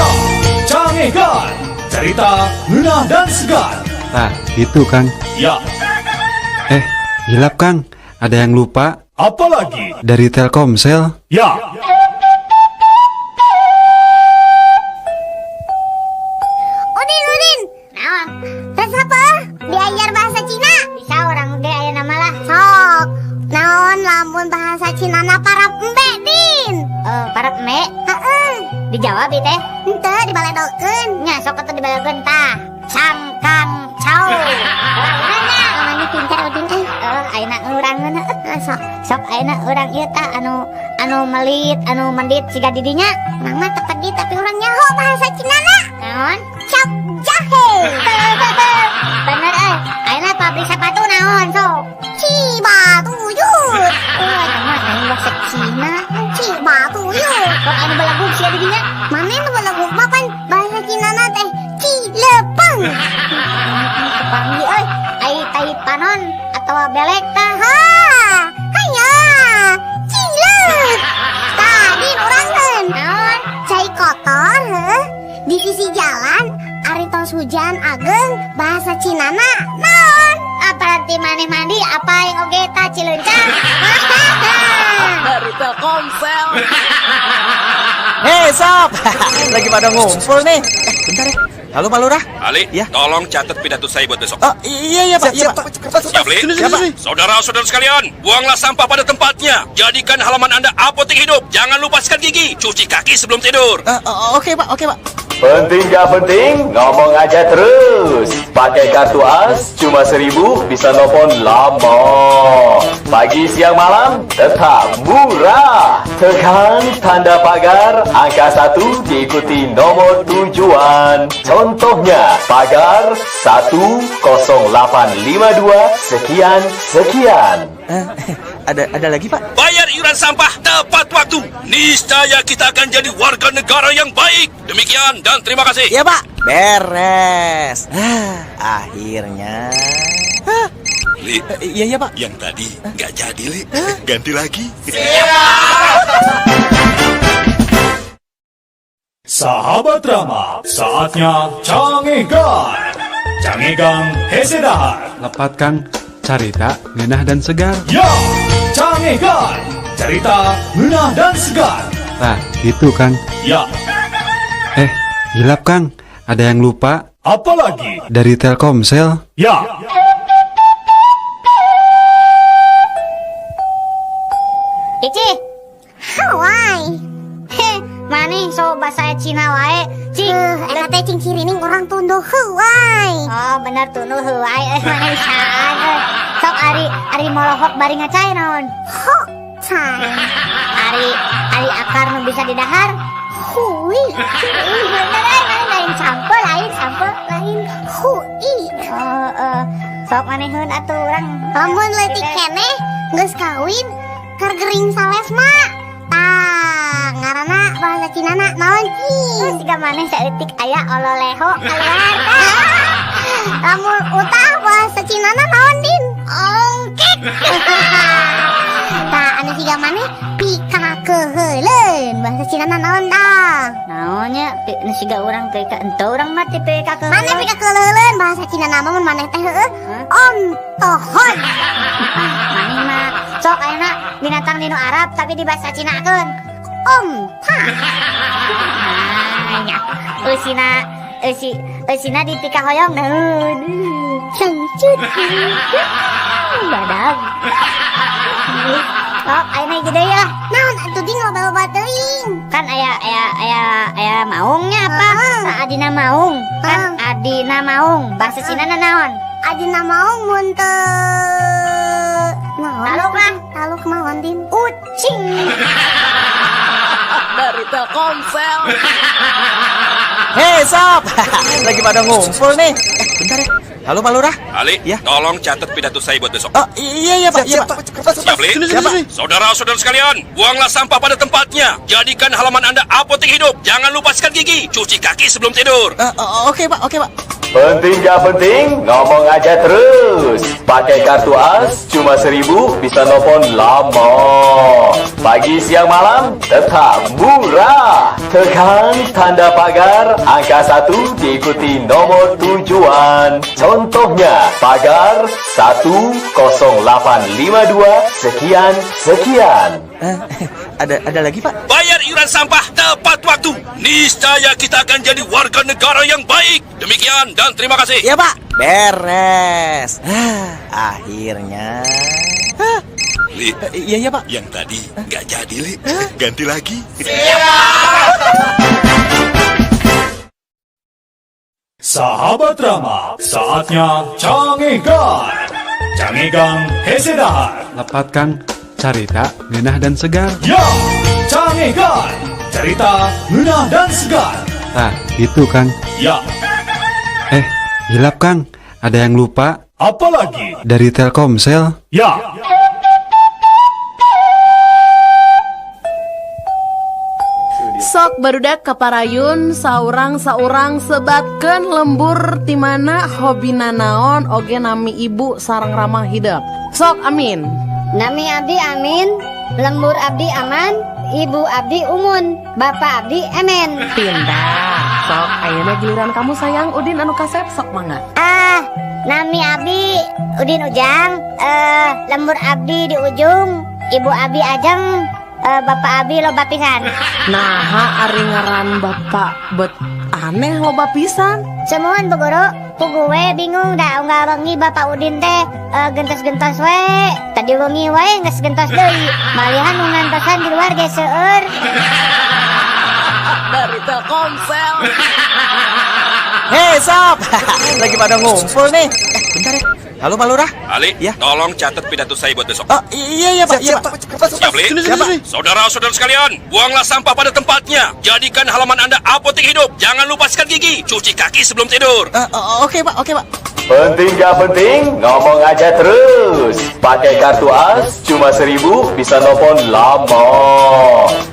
Cangegan. Cerita ngeunah dan segar. Nah, itu Kang. Ya. Hilap Kang, ada yang lupa. Apalagi? Dari Telkomsel. Ya. Udin, Udin. Naon? Tes apa? Diajar bahasa Cina. Bisa orang ge aya nama lah. Sok. Naon lamun bahasa Cina na parap embe, Din? Parap embe? Heeh. Dijawab ieu teh? Henteu, dibaledokeun. Nya sok atuh dibaledokeun tah. Cangkang cau. Urang-urangnya. Namanya pintar Udin euy. Ayeuna urangeun heueuh sok. Sok ayeuna urang ieu tah anu melit, anu mendit siga di dinya. Urang mah teu pedit tapi urang nyaho bahasa Cina na. Naon? Cap jahe. Bener euy. Ayeuna pabrik sepatu naon sok? Cibatuyut. Eta mah lain bahasa Cina. Cibatuyut. Panggi euy, ai tai panon atawa belek tah. Ha. Hanya. Cinglek. Tadi urang kan. Naon? Cai kotor heuh. Di sisi jalan ari tos hujan ageng bahasa Cinana naon? Apalagi maneh mandi apa yang oge ta cileunca. Dari Telkomsel. Hei sob, lagi pada ngumpul nih. Bentar ya. Halo Pak Lurah. Ali, tolong catat pidato saya buat besok. Oh, iya iya Pak, iya Pak. Siap, Li? Sini, sini, sini. Saudara-saudara sekalian, buanglah sampah pada tempatnya. Jadikan halaman Anda apotek hidup. Jangan lupa sikat gigi, cuci kaki sebelum tidur. Oke Pak, oke Pak. Penting gak penting, ngomong aja terus. Pakai kartu AS cuma 1.000 bisa nelfon lama. Pagi, siang, malam tetap murah. Tekan tanda pagar angka 1 diikuti nomor tujuan. Contohnya pagar 10852 sekian sekian. Ada lagi Pak? Bayar iuran sampah tepat waktu. Niscaya kita akan jadi warga negara yang baik. Demikian dan terima kasih. Iya Pak. Beres. Ah, akhirnya. Li, iya iya Pak. Yang tadi nggak jadi, Li. Ganti lagi. Sahabat Rama, saatnya Cangegan. Cangegang hese dahar. Lepat Kang, carita ngeunah dan segar. Ya, Cangegan. Cerita ngeunah dan segar. Nah, itu Kang. Ya, Hilap Kang, ada yang lupa apalagi? dari Telkomsel. Ya. Ici. Hawaii. Heh, maneh so bahasa Cina wae. Cing, eta teh cing cirining urang tunduh heuai. Oh, bener tunduh heuai euy maneh bisaan euy. Sok ari ari molohok bari ngacai naon? Ho, cai. Ari ari akar nu bisa didahar. Hui. Ih, bener euy maneh lain sampe lain sampe lain hui. Oh, sok maneheun atuh urang. Lamun leutik keneh geus kawin keur gering salesma. Tah, ngaranna bahasa Cinana naon cing? Siga maneh saeutik aya ololeho kaluar. Lamun utah bahasa Cinana naon din? Ongkek. Tah, anu siga maneh pikakeuheuleun bahasa Cinana naon tah? Naonnya nu siga urang teh ka ente urang mah teh pikakeuheuleun. Maneh pikakeuheuleun bahasa Cinana mah mun maneh teh heueuh ontohon. Maneh mah sok ayeuna binatang dinu Arab tapi di bahasa Cinakeun. Onta. Nah, nya. Eusina eusi eusina dipikahoyong naon. Cangcut. Badag. Sok ayeuna hiji deui ah. Naon atuh ding loba-loba teuing. Kan aya aya aya aya maungnya apa? Nah, adina maung. Kan adina maung. Bahasa Cina na naon? Adina maung mun teu naon? Taluk lah. Taluk naon din? Ucing. Dari Telkomsel. Hei sob, lagi pada ngumpul nih. Bentar ya. Halo Pak Lurah. Ali, tolong catat pidato saya buat besok. Oh, iya iya Pak, iya Pak. Siap, Li? Siap, Pak. Saudara-saudara sekalian, buanglah sampah pada tempatnya. Jadikan halaman Anda apotek hidup. Jangan lupa sikat gigi, cuci kaki sebelum tidur. Oke Pak, oke Pak. Penting gak penting, ngomong aja terus. Pakai kartu AS cuma 1.000 bisa nelfon lama. Pagi, siang, malam tetap murah. Tekan tanda pagar angka 1 diikuti nomor tujuan. Contohnya pagar 10852 sekian sekian. Ada lagi Pak? Bayar iuran sampah tepat waktu. Niscaya kita akan jadi warga negara yang baik. Demikian dan terima kasih. Iya Pak. Beres. Ah, akhirnya. Li, iya iya Pak. Yang tadi nggak jadi, Li. Ganti lagi. Sahabat Rama, saatnya Cangegan. Cangegang hese dahar. Lepat Kang, carita ngeunah dan segar. Ya, Cangegan. Cerita ngeunah dan segar. Nah, itu Kang. Ya, Hilap Kang, ada yang lupa apalagi? dari Telkomsel. Ya. So Sok barudak kaparayun saurang-saurang sebatkeun lembur ti mana hobina naon oge nami ibu sareng rama hidep. Sok Amin. Nami abdi Amin, lembur abdi aman, ibu abdi umun, bapak abdi emen. Pindah. Sok ayeuna giliran kamu sayang Udin anu kasep sok mangga. Ah, nami abdi Udin Ujang, lembur abdi di ujung, ibu abdi Ajeng, bapak abdi loba pisan. Naha ari ngaran bapak bet aneh loba pisan. Semuan Bu Guru, puguh we bingung da unggal wengi bapak Udin teh gentos-gentos we. Tadi wengi wae geus gentos deui. Malihan nu ngantosan di luar ge seueur. Dari Telkomsel. Hei sob, lagi pada ngumpul nih. Bentar ya. Halo Pak Lurah. Ali, ya? Tolong catat pidato saya buat besok. Oh, iya iya Pak. Siap, iya, Pak. Siap, Li. Saudara-saudara sekalian, buanglah sampah pada tempatnya. Jadikan halaman Anda apotek hidup. Jangan lupa sikat gigi, cuci kaki sebelum tidur. Oke Pak, oke Pak. Penting gak penting, ngomong aja terus. Pakai kartu AS cuma 1.000 bisa nelfon lama.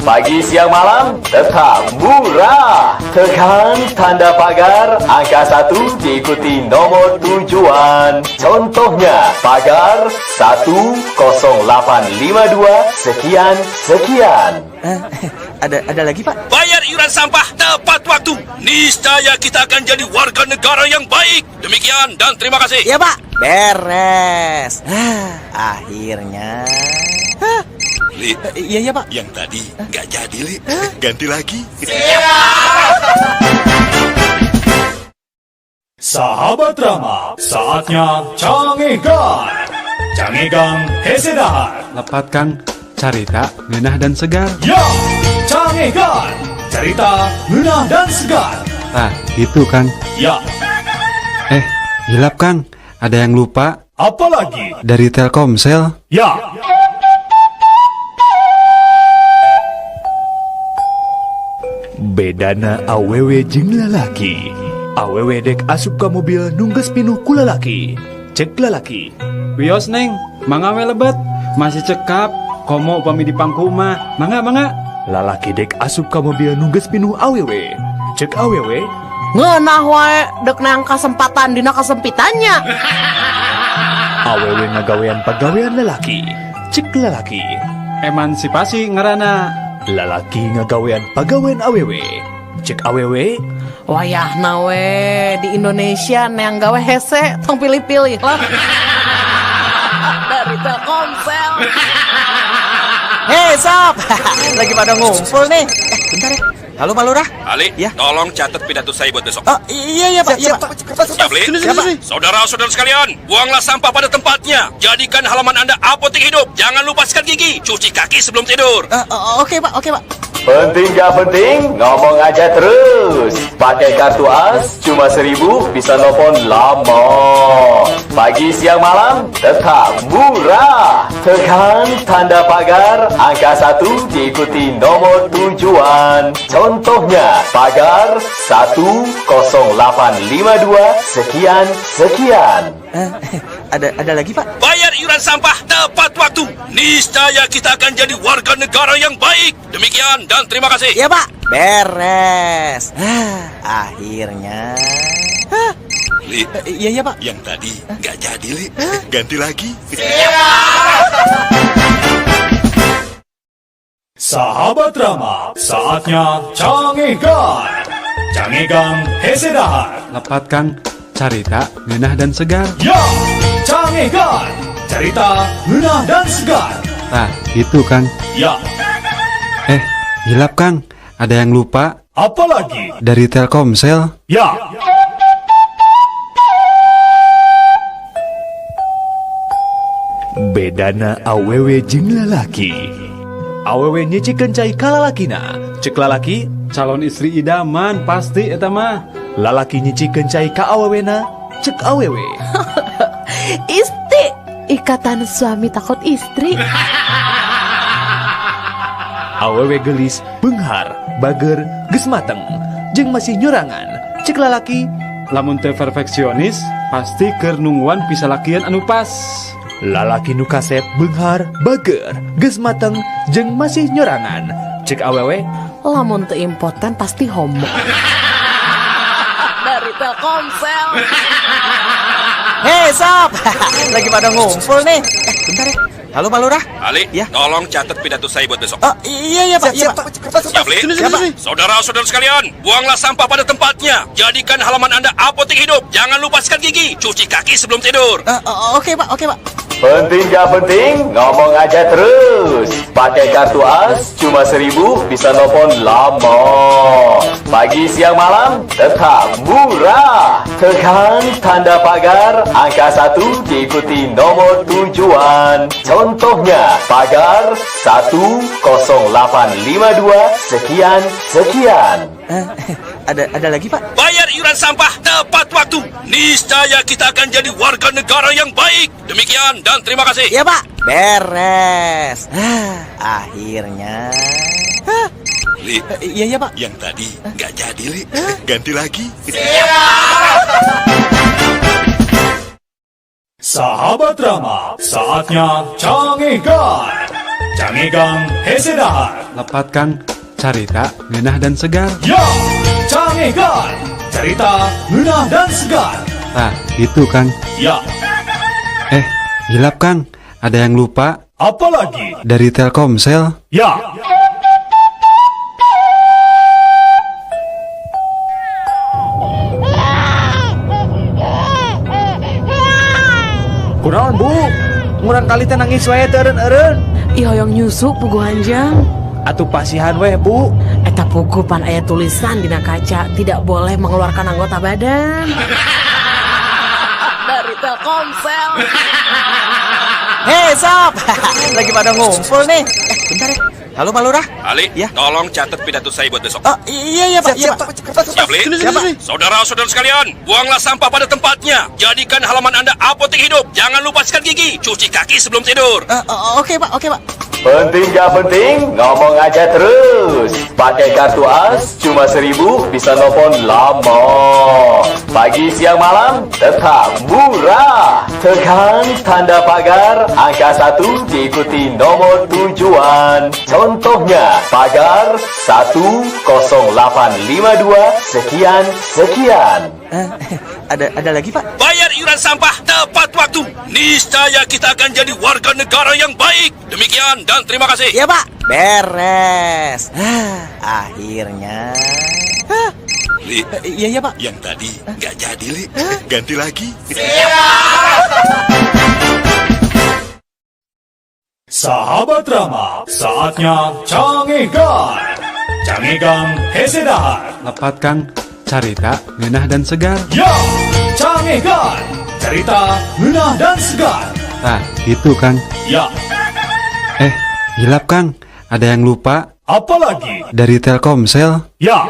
Pagi, siang, malam tetap murah. Tekan tanda pagar angka 1 diikuti nomor tujuan. Contohnya pagar 10852 sekian sekian. Ada lagi Pak? Bayar iuran sampah tepat waktu. Niscaya kita akan jadi warga negara yang baik. Demikian dan terima kasih. Ya Pak, beres. Akhirnya. Li, iya iya Pak. Yang tadi nggak jadi Li, ganti lagi. Sahabat Rama, saatnya Cangegang. Cangegang hese dahar. Lepat Kang, carita ngeunah dan segar. Ya, Cangegang, cerita ngeunah dan segar. Nah, itu Kang. Ya. Hilap Kang, ada yang lupa. Apalagi? Dari Telkomsel. Ya. Bedana awewe jeung lalaki. Awewe dek asup ka mobil nungges pinuh ku lalaki. Cek lalaki. Wios Neng, mangga we lebet. Masih cekap, komo upami di pangku mah. Mangga, mangga. Lalaki dek asup ka mobil nungges pinuh awewe. Cek awewe. Ngeunah wae dek nang kasempatan dina kesempitannya. Awewe ngagawean pagawean lalaki. Cek lalaki. Emansipasi ngarana. Lalaki ngagawean pagawean awewe. Cek awewe. Wayahna we di Indonesia neang gawe hese tong pilih-pilih lah. Dari Telkomsel. Hei sob, lagi pada ngumpul nih. Bentar ya. Halo Pak Lurah. Ali, ya? Tolong catat pidato saya buat besok. Oh, iya iya Pak. Siap, iya, Pak. Siap, Li. Saudara-saudara sekalian, buanglah sampah pada tempatnya. Jadikan halaman Anda apotek hidup. Jangan lupa sikat gigi, cuci kaki sebelum tidur. Oke Pak, oke Pak. Penting gak penting, ngomong aja terus. Pakai kartu AS cuma 1.000 bisa nelfon lama. Pagi, siang, malam tetap murah. Tekan tanda pagar angka 1 diikuti nomor tujuan. Contohnya pagar 10852 sekian sekian. Ada lagi Pak? Bayar iuran sampah tepat waktu. Niscaya kita akan jadi warga negara yang baik. Demikian dan terima kasih. Ya Pak, beres. Akhirnya. Li, iya iya Pak. Yang tadi nggak jadi Li, ganti lagi. Sahabat Rama, saatnya Cangegang. Cangegang hese dahar. Lepat Kang, carita ngeunah dan segar. Ya, Cangegang, cerita ngeunah dan segar. Nah, itu Kang. Ya. Hilap Kang, ada yang lupa. Apalagi? Dari Telkomsel. Ya. Bedana awewe jeung lalaki. Awewe nyicikeun cai ka lalakina. Cek lalaki, calon istri idaman pasti eta mah. Lalaki nyicikeun cai ka awewena, cek awewe. Isti, ikatan suami takut istri. Awewe gelis, beunghar, bager, geus mateng, jeung masih nyorangan. Cek lalaki, lamun teu perfeksionis, pasti keur nungguan pisalakian anu pas. Lalaki nu kasep, beunghar, bager, geus mateng, jeung masih nyorangan. Cek awewe Lamun teu impoten pasti homo. Dari Telkomsel. Hei sob, lagi pada ngumpul nih. Bentar ya. Halo Pak Lurah. Ali, tolong catat pidato saya buat besok. Oh, iya iya Pak, iya Pak. Siap, Li? Saudara-saudara sekalian, buanglah sampah pada tempatnya. Jadikan halaman Anda apotek hidup. Jangan lupa sikat gigi, cuci kaki sebelum tidur. Oke Pak, oke Pak. Penting gak penting, ngomong aja terus. Pakai kartu AS cuma 1000 bisa nelfon lama. Pagi, siang, malam tetap murah. Tekan tanda pagar angka 1 diikuti nomor tujuan. Contohnya pagar 10852 sekian sekian. Ada lagi Pak? Bayar iuran sampah tepat waktu. Niscaya kita akan jadi warga negara yang baik. Demikian dan terima kasih. Iya Pak. Beres. Akhirnya. Li, iya iya Pak. Yang tadi nggak jadi, Li. Ganti lagi. Sahabat Rama, saatnya Cangegan. Cangegan hese dahar. Lepat Kang, carita ngeunah dan segar. Ya, Cangegan. Cerita ngeunah dan segar. Nah, itu Kang. Ya. Hilap Kang, ada yang lupa. Apalagi? Dari Telkomsel. Ya. Kunaon Bu? Murang kali teh nangis wae teu eureun-eureun. Ih hoyong nyusu puguh anjang. Atuh pasihan weh Bu. Eta puguh pan aya tulisan dina kaca tidak boleh mengeluarkan anggota badan. Dari Telkomsel. Hei sob, lagi pada ngumpul nih. Bentar ya. Halo Pak Lurah. Ali, tolong catat pidato saya buat besok. Oh, iya iya Pak, iya Pak. Siap, Li? Saudara-saudara sekalian, buanglah sampah pada tempatnya. Jadikan halaman Anda apotek hidup. Jangan lupa sikat gigi, cuci kaki sebelum tidur. Oke Pak, oke Pak. Penting gak penting, ngomong aja terus. Pakai kartu AS cuma 1000 bisa nelfon lama. Pagi, siang, malam tetap murah. Tekan tanda pagar angka 1 diikuti nomor tujuan. Contohnya pagar 10852 sekian sekian. Ada lagi Pak? Bayar iuran sampah tepat waktu. Niscaya kita akan jadi warga negara yang baik. Demikian dan terima kasih. Iya Pak. Beres. Akhirnya. Li, iya iya Pak. Yang tadi nggak jadi, Li. Ganti lagi. Sahabat Rama, saatnya Cangegan. Cangegan hese dahar. Lepat Kang, carita ngeunah dan segar. Ya, Cangegan. Cerita ngeunah dan segar. Nah, itu Kang. Ya. Hilap Kang, ada yang lupa. Apalagi? Dari Telkomsel. Ya.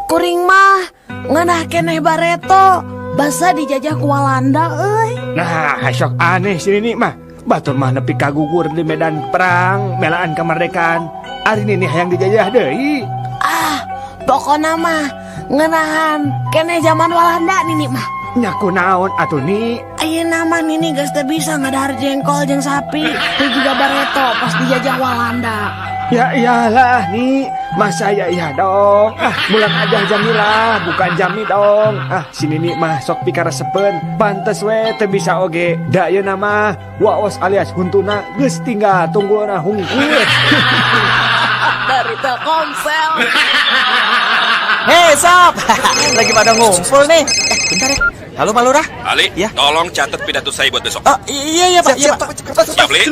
Kuring mah ngeunah keneh bareto, basa dijajah ku Walanda euy. Nah, sok aneh sini nih mah. Batur mah nepi kagugur di medan perang, melaan kemerdekaan. Ari nini hayang dijajah deui. Ah, pokona mah ngeunahan keneh zaman Walanda nini mah. Nya kunaon atuh ni? Ayeuna mah nini geus teu bisa ngadahar jengkol jeung sapi, teu juga bareto pas dijajah Walanda. Ya iyalah nih, masa ya iya dong. Ah, mulang aja Jamilah, bukan Jami dong. Ah, sini nih mah sok pikaresepeun. Pantes we teu bisa oge. Da ieu mah waos alias huntuna geus tinggal tunggulna hungkul. Dari Telkomsel. Hei sob, lagi pada ngumpul nih. Bentar ya. Halo Pak Lurah. Ali, tolong catat pidato saya buat besok. Oh, iya iya Pak, iya Pak. Siap, Li?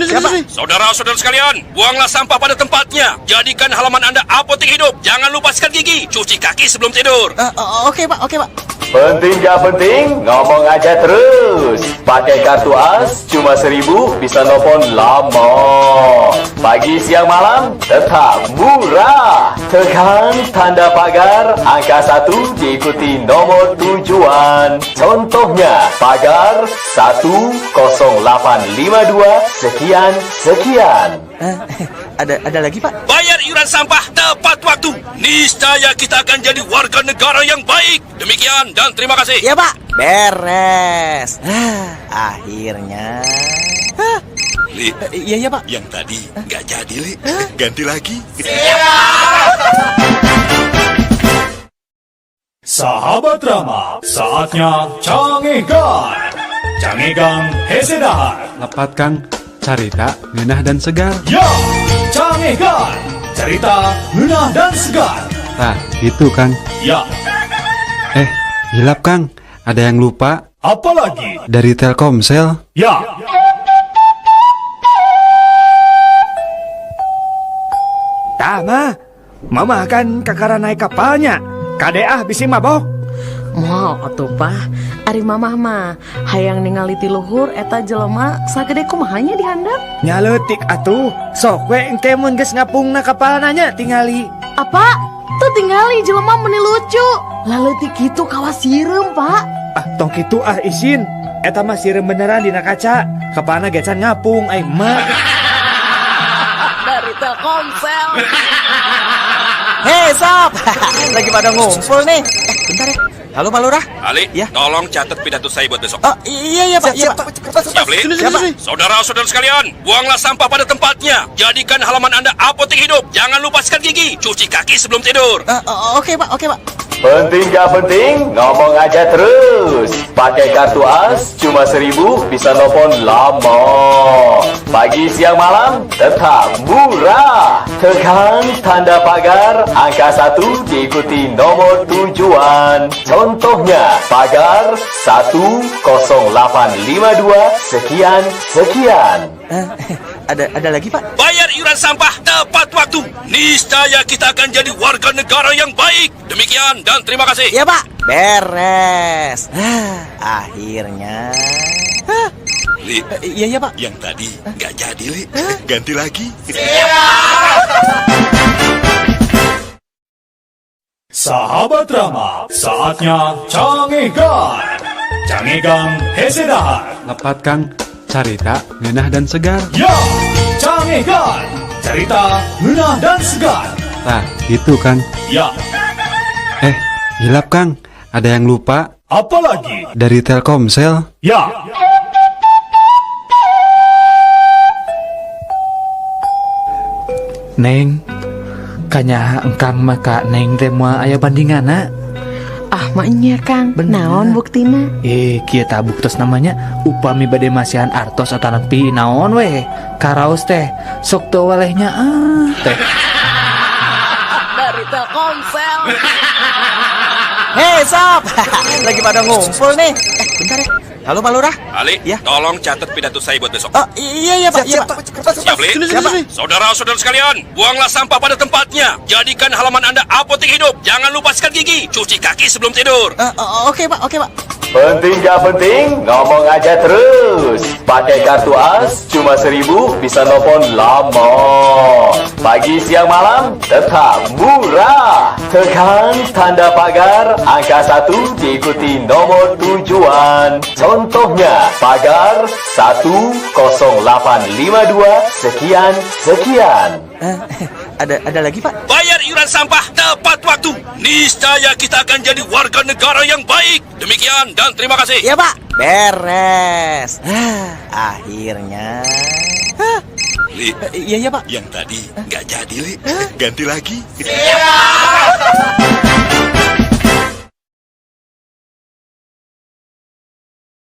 Saudara-saudara sekalian, buanglah sampah pada tempatnya. Jadikan halaman Anda apotek hidup. Jangan lupa sikat gigi, cuci kaki sebelum tidur. Oke Pak, oke Pak. Penting gak penting, ngomong aja terus. Pakai kartu AS cuma 1000 bisa nelfon lama. Pagi, siang, malam tetap murah. Tekan tanda pagar angka 1 diikuti nomor tujuan. Contohnya pagar 10852 sekian sekian. Ada lagi Pak? Bayar iuran sampah tepat waktu. Niscaya kita akan jadi warga negara yang baik. Demikian dan terima kasih. Ya Pak. Beres. Akhirnya. Li. Iya iya Pak. Yang tadi nggak jadi, Li. Ganti lagi. Sahabat Rama, saatnya Cangegan. Cangegan hese dahar. Lepat Kang, carita ngeunah dan segar. Ya, Cangegan. Cerita ngeunah dan segar. Tah, itu Kang. Ya, Eh, hilap Kang. Ada yang lupa apalagi? Dari Telkomsel. Ya. Tah mah, mama kan kakara naik kapalnya. Kade ah bisi mabok. Moal atuh Pah, ari mamah mah hayang ningali ti luhur eta jelema sagede kumaha nya di handap. Nya leutik atuh, sok we engke mun geus ngapungna kapalna nya tingali. Apa? Tuh tingali jelema meni lucu. Laleutik kitu kawas sireum, Pak. Ah, tong kitu ah isin. Eta mah sireum beneran dina kaca. Kapalna ge can ngapung ai emak. Dari Telkomsel. Hei sob, lagi pada ngumpul nih. Bentar ya. Halo Pak Lurah. Ali, tolong catat pidato saya buat besok. Oh iya iya Pak. Iya Pak. Siap, Li? Saudara-saudara sekalian, buanglah sampah pada tempatnya. Jadikan halaman Anda apotek hidup. Jangan lupa sikat gigi, cuci kaki sebelum tidur. Oke Pak, oke Pak. Penting gak penting, ngomong aja terus. Pakai kartu AS cuma 1.000 bisa nelfon lama. Pagi, siang, malam tetap murah. Tekan tanda pagar angka 1 diikuti nomor tujuan. Contohnya pagar 10852 sekian sekian. Ada lagi Pak? Bayar iuran sampah tepat waktu. Niscaya kita akan jadi warga negara yang baik. Demikian dan terima kasih. Iya Pak. Beres. Ah, akhirnya. Li. Iya iya Pak. Yang tadi nggak jadi, Li. Ganti lagi. Sahabat Rama, saatnya Cangegan. Cangegan hese dahar. Lepat Kang, carita ngeunah dan segar. Ya, Cangegan. Cerita ngeunah dan segar. Tah, itu Kang. Ya, Eh, hilap Kang. Ada yang lupa apalagi? Dari Telkomsel. Ya. Neng, kanyaah engkang mah ka Neng teh moal aya bandinganna. Ah, maknya Kang, naon buktina? Eh, kieu tah buktos namanya upami bade masihan artos atanapi naon weh. Karaos teh sok teu walehnya ah teh. Dari Telkomsel. Hei sob, lagi pada ngumpul nih. Bentar ya. Halo Pak Lurah. Ali, tolong catat pidato saya buat besok. Oh iya iya Pak. Iya Pak. Siap, Li? Saudara-saudara sekalian, buanglah sampah pada tempatnya. Jadikan halaman Anda apotek hidup. Jangan lupa sikat gigi, cuci kaki sebelum tidur. Oke Pak, oke Pak. Penting gak penting, ngomong aja terus. Pakai kartu AS cuma 1.000 bisa nelfon lama. Pagi, siang, malam tetap murah. Tekan tanda pagar angka 1 diikuti nomor tujuan. Contohnya pagar 10852 sekian sekian. Ada lagi Pak? Bayar iuran sampah tepat waktu. Niscaya kita akan jadi warga negara yang baik. Demikian dan terima kasih. Iya Pak. Beres. Ah, akhirnya. Li. Iya iya Pak. Yang tadi nggak jadi, Li. Ganti lagi.